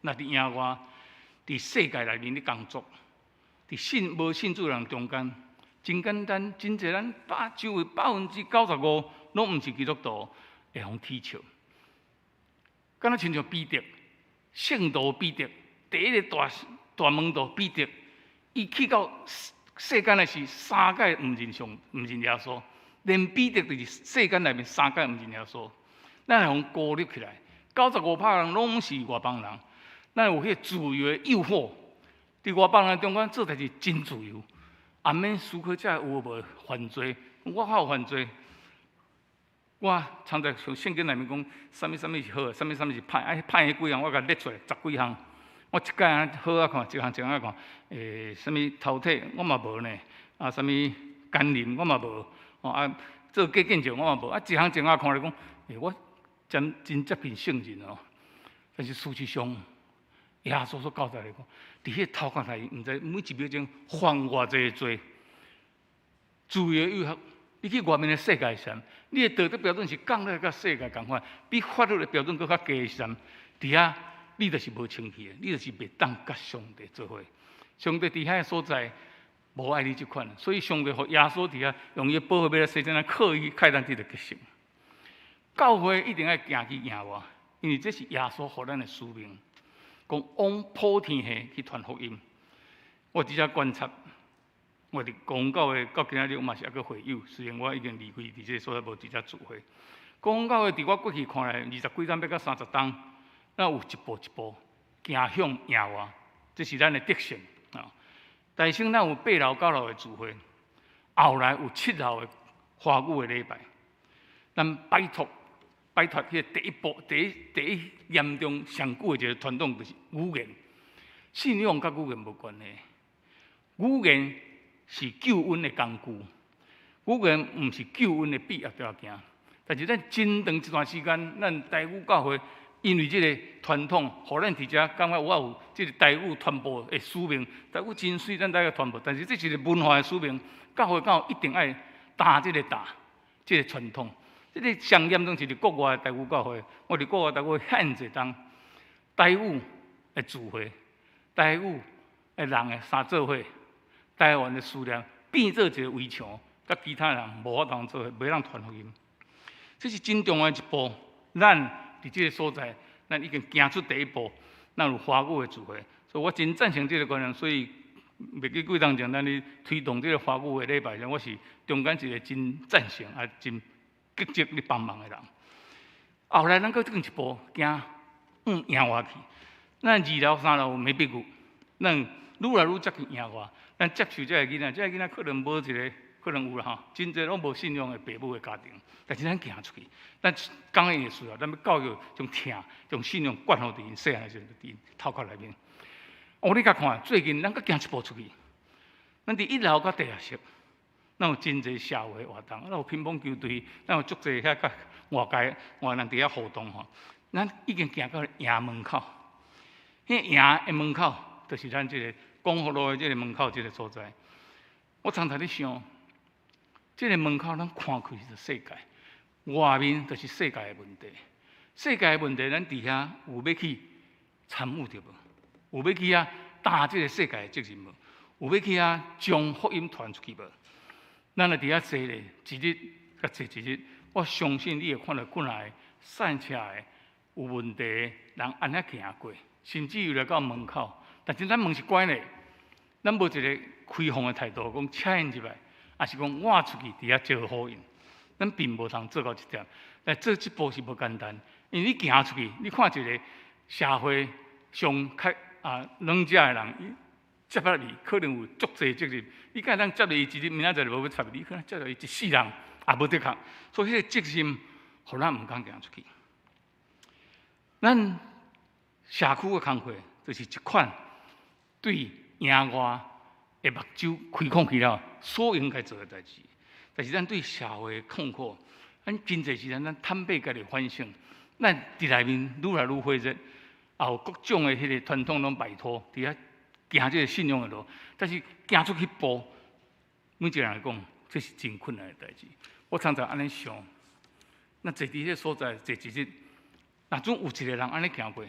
若佇野外，佇世界內面咧工作，佇信無信主人中間，真簡單，真濟咱百周圍95%攏毋是基督徒，會予恥笑。敢若親像彼得，聖徒彼得，第一个大大門徒彼得，伊去到世間的時，三擺毋認上，毋認耶穌，連彼得就是世間內面三擺毋認耶穌，咱會予孤立起來。95趴人攏是外邦人，咱有彼个自由的誘惑，佇外邦人中間做代誌真自由，也免思考這有無犯罪，我較有犯罪。我常在從聖經內面講，啥物啥物是好的，啥物啥物是歹，啊，歹的幾項我共列出來十幾項。我一概按呢好仔看，一項一項仔看，啥物偷提我嘛無呢，啊，啥物奸淫我嘛無，吼啊，做假見證我嘛無，啊，一項一項仔看來講，我真真接近聖人哦。但是事實上，耶穌所交代來講，佇彼个頭殼內，毋知每一秒鐘犯偌濟罪，自由誘惑。你去外面的世界上，你的道德標準是降來佮世界仝款，比法律的標準閣較低的時陣，佇遐你就是無清氣的，你就是袂當佮上帝做伙。上帝佇遐个所在無愛你這款，所以上帝予耶穌佇遐用伊的寶血欲來洗淨咱，刻意開咱得著潔淨。教會一定愛行去營外，因為這是耶穌予咱的使命，講往普天下去傳福音。我佇遮觀察。我佇公教會到今仔日，我嘛是猶閣會友。雖然我已經離開佇這个所在，無佇遮聚會。公教會佇我過去看來，20幾冬欲到30冬，咱有一步一步行向營外，這是咱的特色啊。大升咱有八樓九樓的聚會，後來有七樓的華語的禮拜。咱擺脫擺脫彼个第一步，第一第一嚴重上久的一个傳統，就是語言。信仰佮語言無關係，語言是救恩的工具，語言毋是救恩的必要條件。但是咱真長一段時間，咱台語教會因為這个傳統，予咱佇遮感覺我有這个台語傳播的使命。台語真媠，咱來個傳播，但是這是一个文化的使命。教會敢有一定愛擔這个擔，這个傳統。這个上嚴重是佇國外的台語教會，我佇國外台語遐濟冬，台語的聚會，台語的人的三做伙。台灣的思念變做一个圍牆，佮其他人無法度做伙，袂當傳福音。這是真重要的一步。咱佇這个所在，咱已經行出第一步，咱有華語的聚會，所以我真贊成這个觀念。所以袂記幾冬前，咱咧推動這个華語的禮拜時，我是中間一个真贊成啊，真積極咧幫忙的人。後來咱閣進一步行往營外去，咱二樓三樓沒必要，咱愈來愈接近營外。咱接受這个囡仔，這个囡仔可能無一个，可能有啦吼，真濟攏無信仰的爸母的家庭，但是咱行出去，咱講的需要，咱欲教育將疼，將信仰灌予佇𪜶細漢時陣，佇𪜶頭殼內面。哦，你共看，最近咱閣行一步出去，咱佇一樓佮地下室，咱有真濟社會活動，咱有乒乓球隊，咱有足濟遐佮外界外人佇遐互動吼。咱已經行到營門口，彼營的門口就是咱這个光復路的這个門口這个所在。我常常咧想，這个門口咱看開是世界，外面就是世界的問題。世界的問題，咱佇遐有欲去參與著無？有欲去遐擔這个世界的責任無？有欲去遐將福音傳出去無？咱若佇遐坐咧，一日佮坐一日，我相信你會看著過來散車的有問題的人按呢行過，甚至於來到門口。但是咱門是關的，咱無一个開放的態度，講請𪜶入來，抑是講我出去佇遐招呼𪜶，咱並無通做到這點。但做這步是無簡單，因為你行出去，你看一个社會上較啊軟者的人，伊接落去可能有足濟責任。你敢會當接落伊一日，明仔載就無欲插你，可能接落伊一世人也無得空。所以彼个責任，予咱毋敢行出去。咱社區的工課就是這款對營外的目睭開放起來所應該做的代誌。但是咱對社會的痛苦，咱真濟時陣咱坦白家己反省，咱佇內面愈來愈火熱，也有各種的彼个傳統攏擺脫，佇遐行這个信仰的路。但是行出彼步，每一个人來講，這是真困難的代誌。我常常按呢想，咱坐佇彼个所在坐一日，若準有一个人按呢行過，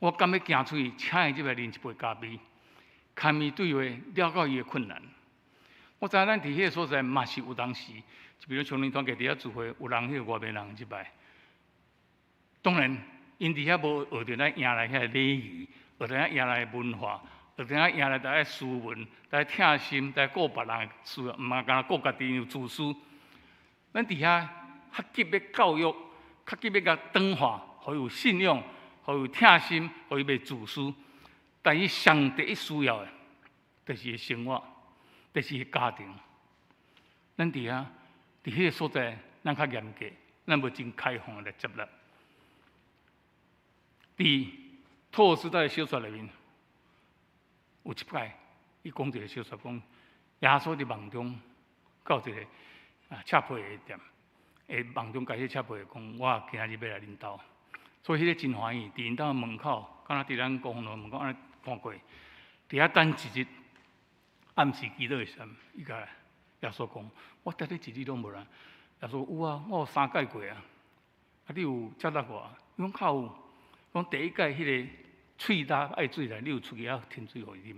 我敢欲行出去，請伊入來啉一杯咖啡，共伊對話，了解伊的困難。我知影咱佇彼个所在嘛是有當時，就比如像恁團契佇遐聚會，有人彼個外面人入來。當然，𪜶佇遐無學著咱營內遐个禮儀，學著咱營內的文化，學著咱營內著愛斯文，著愛疼心，著愛顧別人的需要，毋通干焦顧家己有自私。咱佇遐較急欲教育，較急欲共轉化，予伊有信仰，予伊有疼心，予伊袂自私。但伊上第一需要的，就是伊生活，就是伊家庭。咱佇遐，佇彼个所在，咱較嚴格，咱無真開放來接納。佇托爾斯泰的小說內面，有一擺，伊講一个小說，講耶穌佇夢中到一個赤皮的店，會夢中共彼赤皮的講，我今仔日欲來恁兜，所以彼个真歡喜，佇𪜶兜門口，敢若佇咱光復路門口按呢看過，佇遐等一日，暗時祈禱的時陣，伊共耶穌講，我踮咧一日攏無來。耶穌有啊，我有三擺過啊，啊你有接納我？伊講較有。講第一擺彼个喙焦愛水來，你有出去遐添水予伊啉。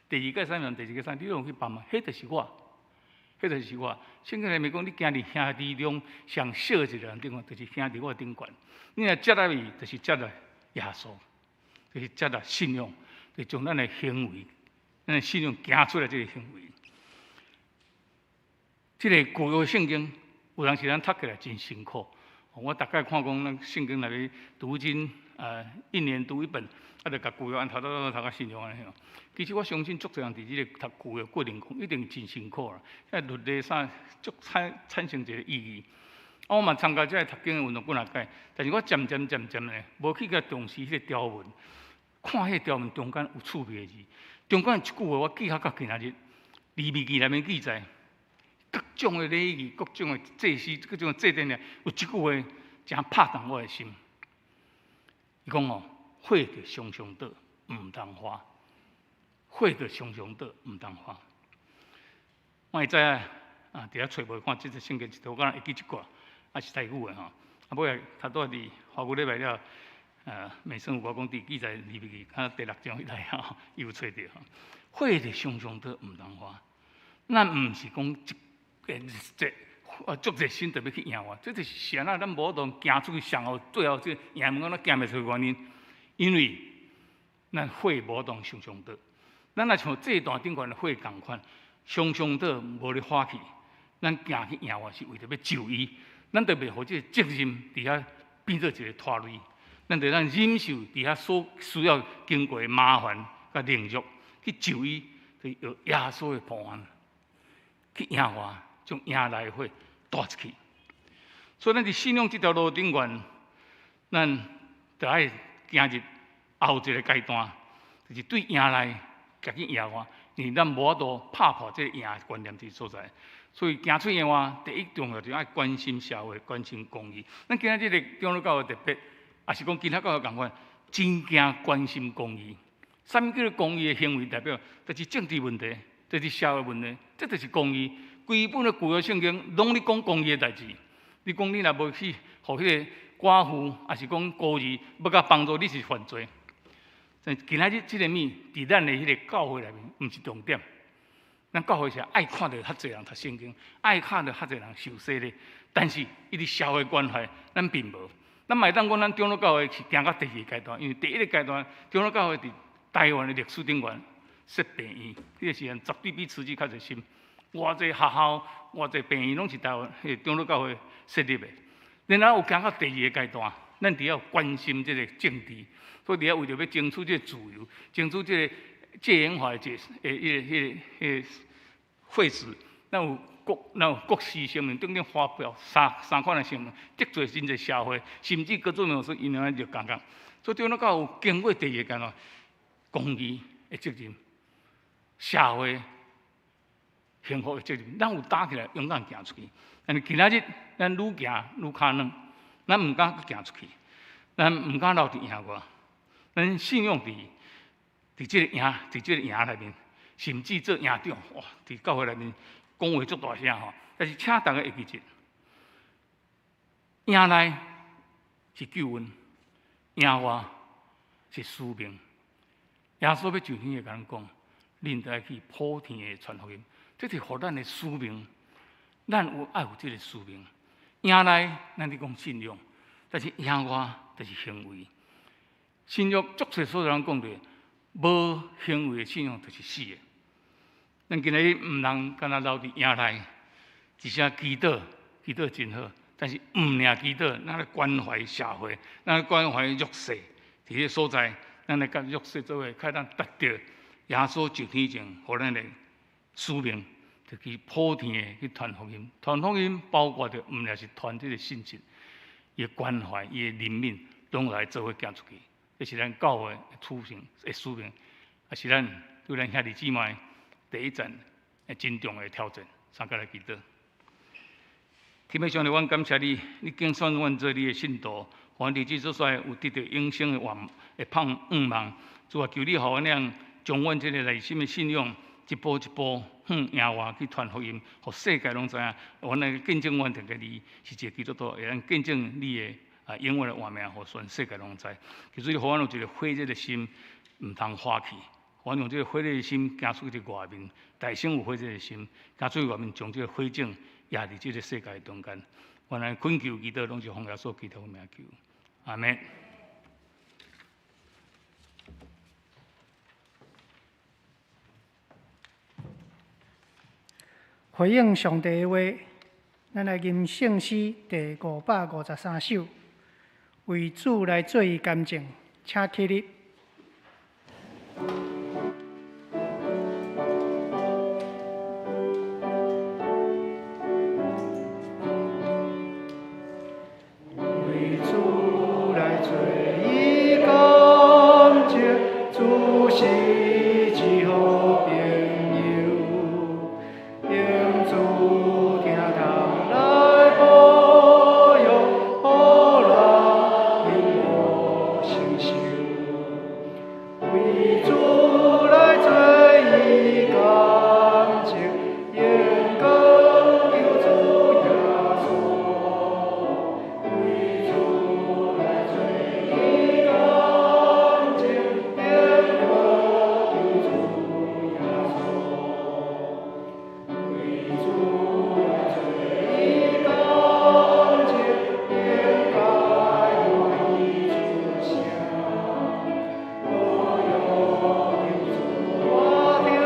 第二擺啥物人？第四擺啥？你攏有去幫忙，彼就是我，彼就是我。聖經內面講，你行佇兄弟中上小一个人頂懸，就是行佇我頂懸。你若接納伊，就是接納耶穌，就是接納信仰，就將咱的行為，咱的信仰行出來這个行為。這个舊約聖經有當時咱讀起來真辛苦。我逐擺看講，咱聖經內面讀經，一年讀一本，啊，就共舊約按讀讀讀讀到新約按呢吼。其實我相信足濟人佇這个讀舊約過程中，一定真辛苦啦。遐律例啥足產生一个意義。啊，我嘛參加這个讀經的運動幾若擺，但是我漸漸漸漸咧，無去共重視彼个條文，看彼個條文中間有趣味的字，中間有一句話我記得到今仔日，利未記內面記載，各種的禮儀、各種的祭司、各種的祭典呢，有一句話誠拍動我的心。伊講哦，火著常常著，毋通花；火著常常著，毋通花。我會知影啊，佇遐揣無看這個聖經一條，我敢若會記這句，啊是台語的吼。啊，尾仔頭拄仔佇華語禮拜了，美生有我講佇記載利未記，看第六章彼內吼，伊有揣著吼。火著常常著，毋通花。咱毋是講一個這啊，足熱心著欲去營外，這就是按怎咱無法度行出去上後最後這營門口咱行袂出原因，因為咱火無法度常常著。咱若像祭壇頂懸的火仝款，常常著無咧花去，咱行去營外是為著欲救伊，咱著袂予這個責任佇遐變做一個拖累，咱著咱忍受佇遐所需要經過的麻煩佮凌辱去救伊，就用耶穌的方案去營外，將營內的火帶出去。所以，咱佇信仰這條路頂懸，咱著愛行入後一个階段，就是對營內行去營外，因為咱無法度拍破這个營的觀念佇所在。所以行出營外，第一重要就愛關心社會，關心公義。咱今仔這个長老教會特別，抑是講其他教會仝款，真驚關心公義。啥物叫做公義的行為？代表就是政治問題，就是社會問題，這就是公義。規本的舊約聖經攏咧講公義的代誌。你講你若無去予彼个寡婦，抑是講孤兒，欲共幫助，你是犯罪。今仔日這个物，佇咱的彼个教會內面，毋是重點。咱教會是愛看著較濟人讀聖經，愛看著較濟人受洗禮，但是伊佇社會關懷，咱並無。咱嘛會當講，咱長老教會是行到第二個階段，因為第一个階段，長老教會佇台灣的歷史頂懸設病院，彼個時陣絕對比慈濟較熱心。偌濟學校、偌濟病院攏是台灣彼個長老教會設立的。然後有行到第二个階段，咱佇遐關心這个政治，所以佇遐為著欲爭取這个自由，爭取這个戒煙法的這個、彼个、彼個、彼个廢止，咱有國事聲明等等發表三款的聲明，得罪真濟社會，甚至閣做牧師，𪜶兩就共共。所以長老教會有經過第二个階段，公義的責任，社會幸福的責任，咱有擔起來，勇敢行出去。但是今仔日，咱愈行愈跤軟，咱毋敢閣行出去，咱毋敢留佇營外，咱信仰佇這个營，佇這个營內面，甚至做營長，哇！佇教會內面講話足大聲吼。但是，請大家會記住，營內是救恩，營外是使命。耶穌欲上天會共咱講，恁著愛去普天下傳福音。這是予咱的使命。咱有愛有這个使命。營內咱咧講信仰，但是營外就是行為。信仰足濟所在人講著，無行為的信仰就是死的。咱今日毋通干焦留佇營內，一聲祈禱，祈禱真好，但是毋爾祈禱，咱來關懷社會，咱來關懷弱勢，佇彼个所在，咱來佮弱勢做伙，較當達著耶穌上天前，予咱的使命，就去普天的去傳福音。傳福音包括著毋爾是傳這个信息，伊的關懷、伊的憐憫，攏來做伙行出去。這是咱教會的使命的使命，也是咱對咱兄弟姊妹第一層真重要的挑戰。三個來祈禱。天父上帝，阮感謝你，你揀選阮做你的信徒，予阮佇這所在有得著永生的願的盼望。主啊，求你予阮俩將阮這个內心的信仰一步一步向營外去傳福音，予世界攏知影。阮來見證阮這个你是一個基督徒，會當見證你的永遠的活命，予全世界攏知。求主你予阮有一个火熱的心，毋通花去。予阮用這个火熱的心行出去外面，大聲有火熱的心，行出去外面，將這个火種掖佇這个世界中間。阮來懇求祈禱，攏是奉耶穌基督的名求，阿們。回應上帝的話，咱來吟聖詩第553首，為主來做伊乾淨，請起立。為主來做伊乾淨，主是至好朋友，用主疼痛來保養，予人永無承受。為主來做伊乾淨，榮光救主耶穌。為主來做伊乾淨，榮光救主耶穌。為主來做伊乾淨，應該歡喜出聲。保養救主大疼痛，體人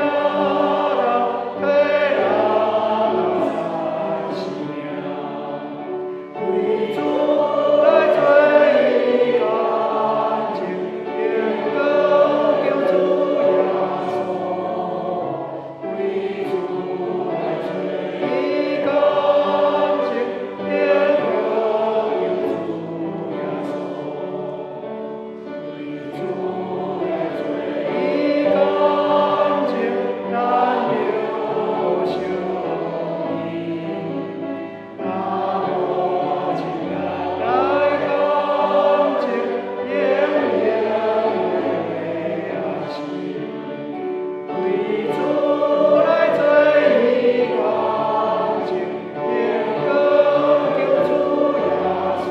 人生命。為主來做伊乾淨，榮光救主耶穌。為主來做伊乾淨，榮光救主耶穌。為主來做伊乾淨，咱得相依。若無盡力來乾淨，永遠袂安息。為主來做伊乾淨，榮光救主耶穌。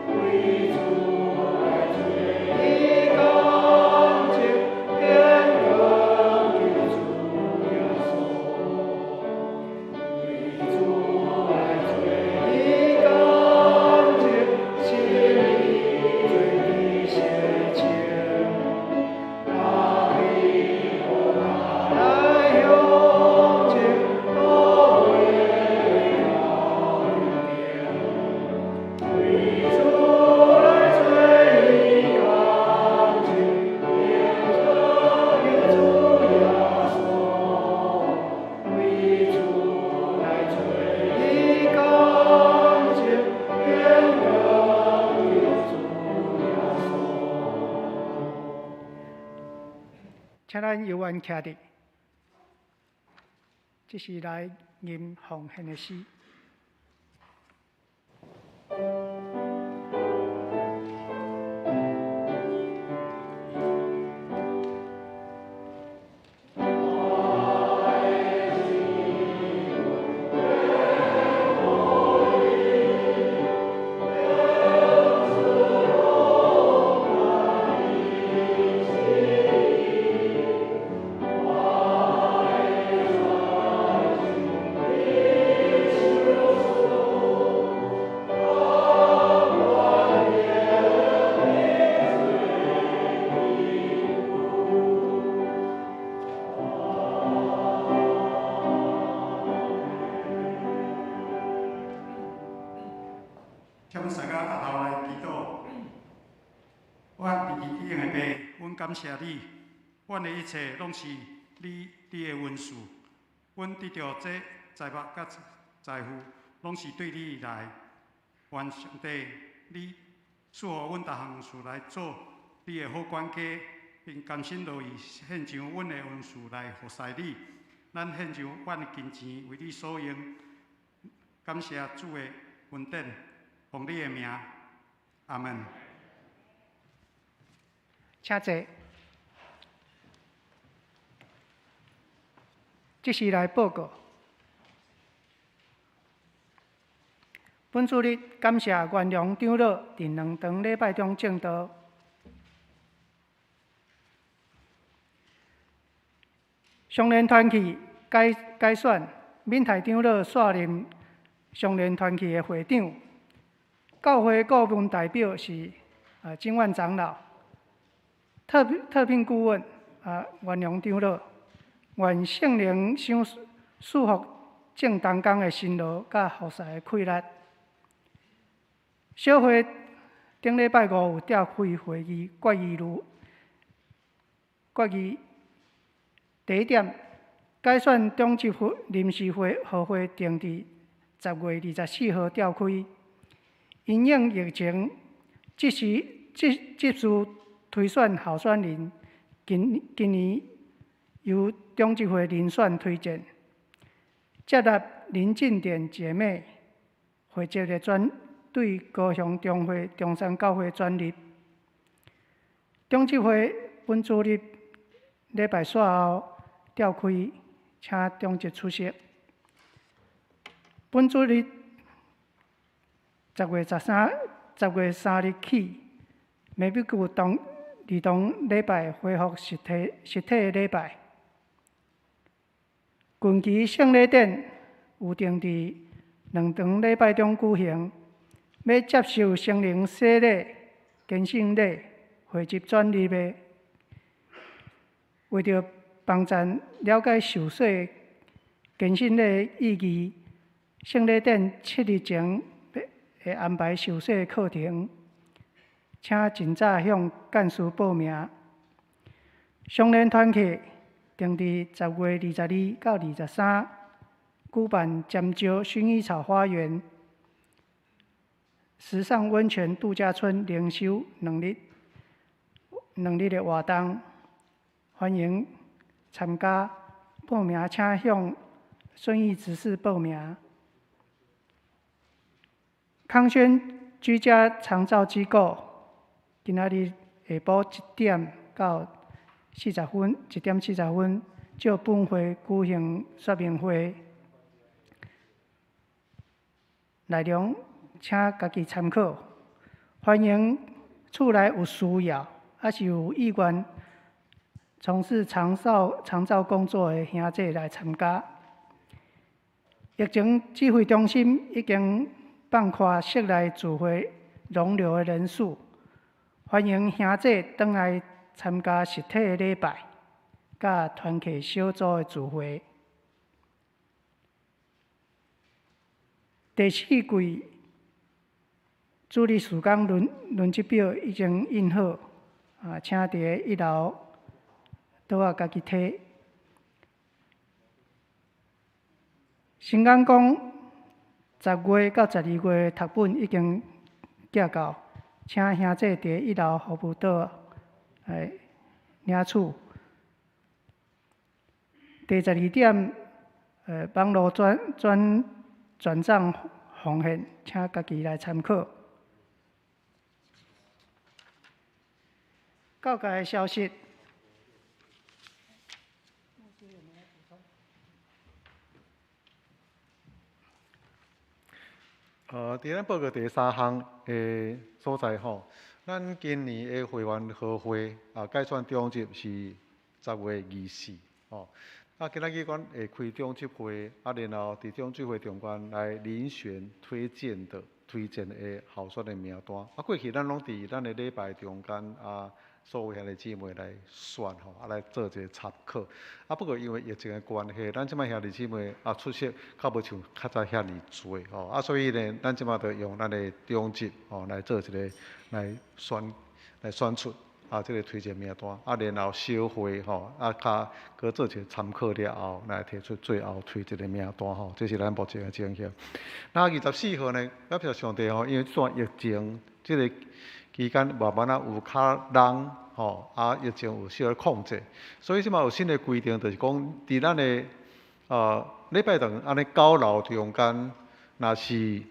為主來做伊乾淨，榮光救主耶穌。為主來做伊乾淨，心裡做得洗清。當你予來向前，路袂到終點。為主來做伊乾淨，榮光救主耶穌。為主來做伊乾淨，榮光救主耶穌。請咱猶原徛佇，這是來吟奉獻的詩。感謝你，阮的一切攏是你的恩賜。阮得著這財物佮財富，攏是對你來。願上帝，你賜予阮逐項事來做你的好管家，並甘心樂意獻上阮的恩賜來服侍你。咱獻上阮的金錢為你所用，感謝主的恩典，奉你的名，阿門。請坐。這時來報告。本主日感謝元良長老佇兩堂禮拜中證道。雙連團契改改選，闽台長老煞任雙連團契的會長。教會顧問代表是金萬長老，特聘顧問元良長老。願聖靈賞賜福眾同工的辛勞佮服侍的氣力。小會頂禮拜五有召開會議，決議如決議第一點，改選長執會臨時會合會定佇10月24號召開。因應疫情，這時這次推選候選人，今年由長執會遴選推薦，接納林進典姐妹負責的轉對高雄中會中山教會轉任。長執會本主日禮拜煞後召開，請長執出席。本主日10月3日起，美比谷當兒童禮拜恢復實體禮拜。近期聖禮典有定佇兩堂禮拜中舉行，欲接受聖靈洗禮、堅信禮、會籍轉入的，為著幫助了解受洗、堅信禮的意義，聖禮典7日前會安排受洗課程，請盡早向幹事報名。雙連團契定佇10月22到23舉辦尖石薰衣草花園時尚溫泉度假村靈修兩日的活動，歡迎參加。報名請向孫義執事報名。康軒居家長照機構今仔日下晡1點到40分，1點40分，照本會舉行說明會，內容請家己參考。歡迎厝內有需要，抑是有意願從事長照工作的兄弟來參加。疫情指揮中心已經放寬室內聚會容留的人數，歡迎兄弟轉來參加實體的禮拜，佮團契小組的聚會。第四季主日事工輪值表已經印好，請佇一樓桌仔家己提。新港講10月到12月讀本已經寄到，請兄弟佇一樓服務桌來領取。第12點，網路轉帳奉獻，請家己來參考。教界的消息。佇咱報告第三項的所在吼，咱今年的會員合會啊，改選長執是10月24吼。啊，今仔日阮會開長執會，啊，然後佇長執會中間來遴選推薦的候選的名單。啊，過去咱攏佇咱的禮拜中間啊，所有兄弟姊妹來選吼，啊來做一個參考。啊，不過因為疫情的關係，咱這擺兄弟姊妹啊出席較無像較早遐爾濟吼，啊，所以呢，咱這擺就用咱的長執吼來做一個來選出啊，這个推薦名單，啊，然後小會吼，啊，較閣做一个參考了後，來提出最後推薦的名單吼，這是咱目前的情形。那24號呢，感謝上帝吼，因為這段疫情這个期間慢慢仔有較人吼，啊，疫情有小可控制，所以這馬有新的規定，就是講佇咱的禮拜堂按呢九樓中間，若是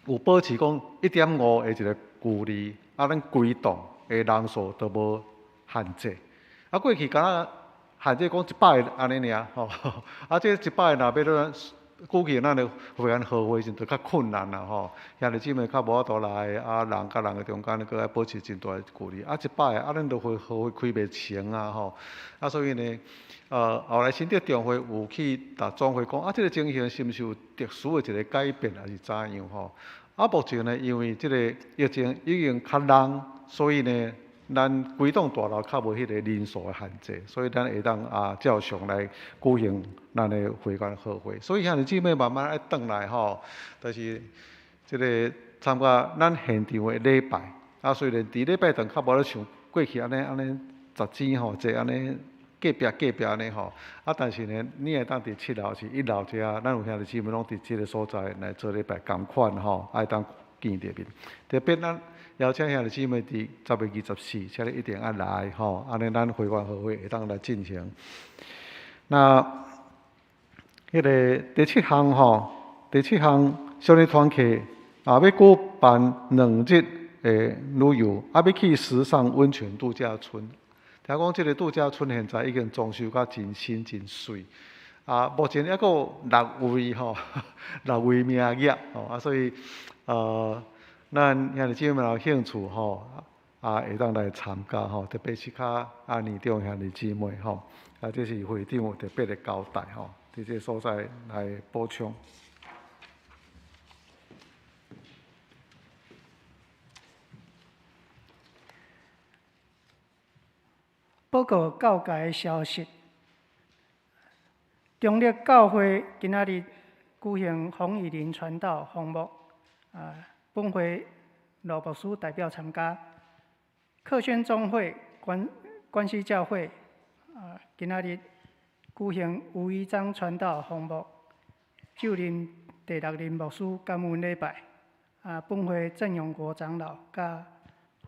有保持講1.5的一个距離，啊，咱規棟的人數都無限制。啊，過去敢若限制講100个按呢爾吼，啊，這100个若欲咱舉行咱的會員和會時，就較困難啦吼。兄弟姊妹較無法度來，啊，人佮人的中間閣愛保持真大的距離。啊，100个啊，咱就會和會開袂成啊吼。啊，所以呢，後來新竹中會有去逐總會講，啊，這个情形是毋是有特殊的一个改變，還是怎樣吼？啊，目前呢，因為這个疫情已經較重，所以呢，咱規棟大樓較無彼個人數的限制，所以咱會當啊照常來舉行咱的會員和會。所以兄弟姊妹慢慢愛轉來吼，就是這个參加咱現場的禮拜。啊，雖然佇禮拜堂較無咧像過去按呢按呢十錢吼，坐按呢隔壁隔壁按呢吼。啊，但是呢，你會當佇七樓是一樓遮，咱有兄弟姊妹攏佇這个所在來做禮拜仝款吼，愛當見著面。特別咱邀請兄弟姊妹佇10月24，請你一定愛來吼，按呢咱會員和會會當來進行。那彼个第七項吼，第七項少年團契啊，欲舉辦2日的旅遊，啊，欲去池上溫泉度假村。聽講這个度假村現在已經裝修甲真新真媠，啊，目前猶閣有6位吼，6位名額吼，啊，所以咱兄弟姊妹有興趣吼，啊，會當來參加吼，特別是較啊年長兄弟姊妹吼，啊，這是會長有特別的交代吼，佇這个所在來補充。報告教界的消息，中壢教會今仔日舉行洪以林傳道訪牧，啊，本會羅牧師代表參加。客宣中會關關西教會，啊，今仔日舉行吳宜章傳道訪牧，就任第六任牧師感恩禮拜，啊，本會鄭永國長老佮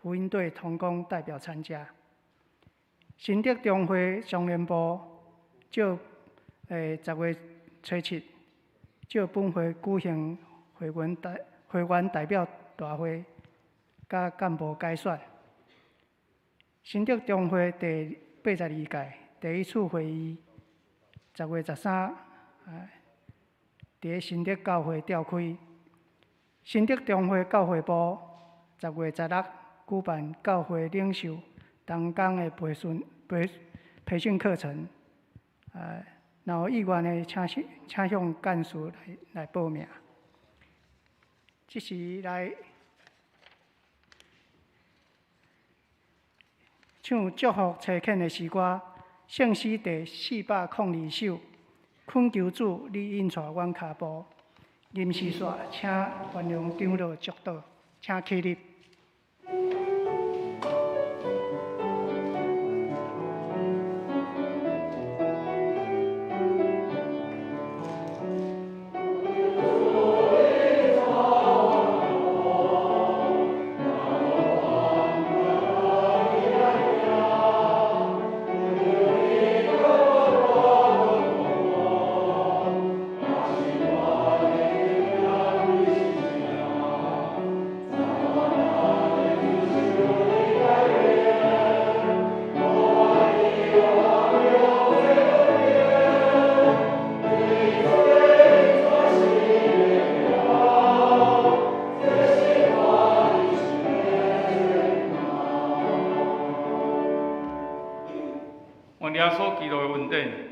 福音隊同工代表參加。新竹中會商聯部借10月初7，借本會舉行會員代表大會，佮幹部改選。新竹中會第82屆第一次會議，10月13，佇新竹教會召開。新竹中會教會部10月16舉辦教會領袖同工的培訓課程，若有意願的，請向幹事來報名。這時來唱祝福差遣的詩歌，聖詩第402首，懇求主，你引帶阮跤步。臨時煞，請原諒長老祝禱，請起立。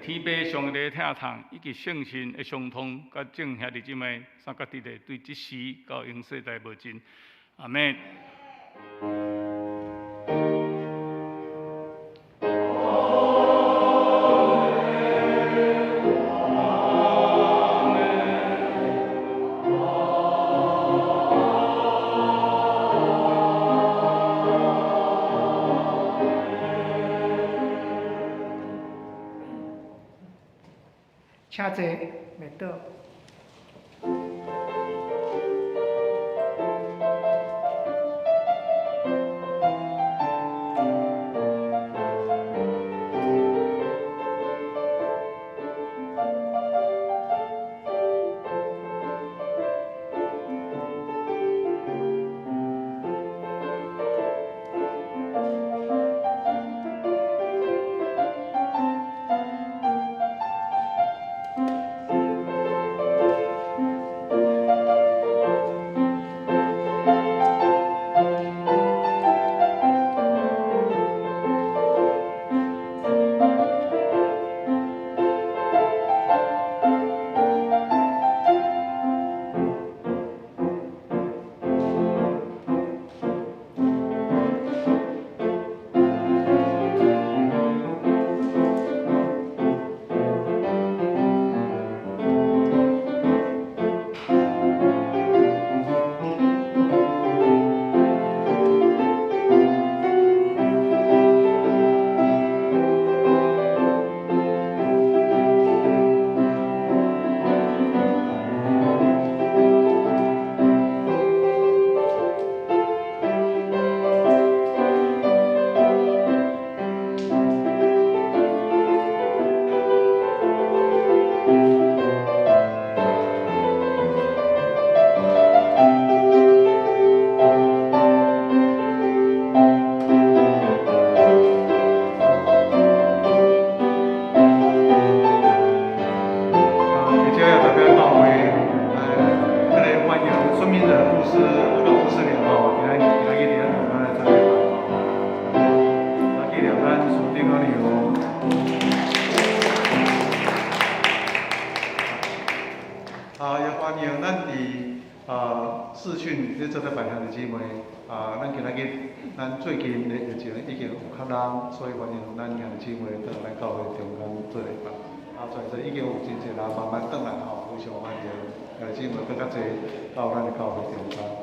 天父上帝疼痛，以及聖神的相通，佮眾兄弟姊妹三角佇咧，對這時到永世代無盡。阿們。請坐，袂倒。所以歡迎咱兄弟姊妹轉來咱教會中間做禮拜。啊，全世已經有真濟人慢慢轉來吼，非常歡迎兄弟姊妹閣較濟到咱的教會中間。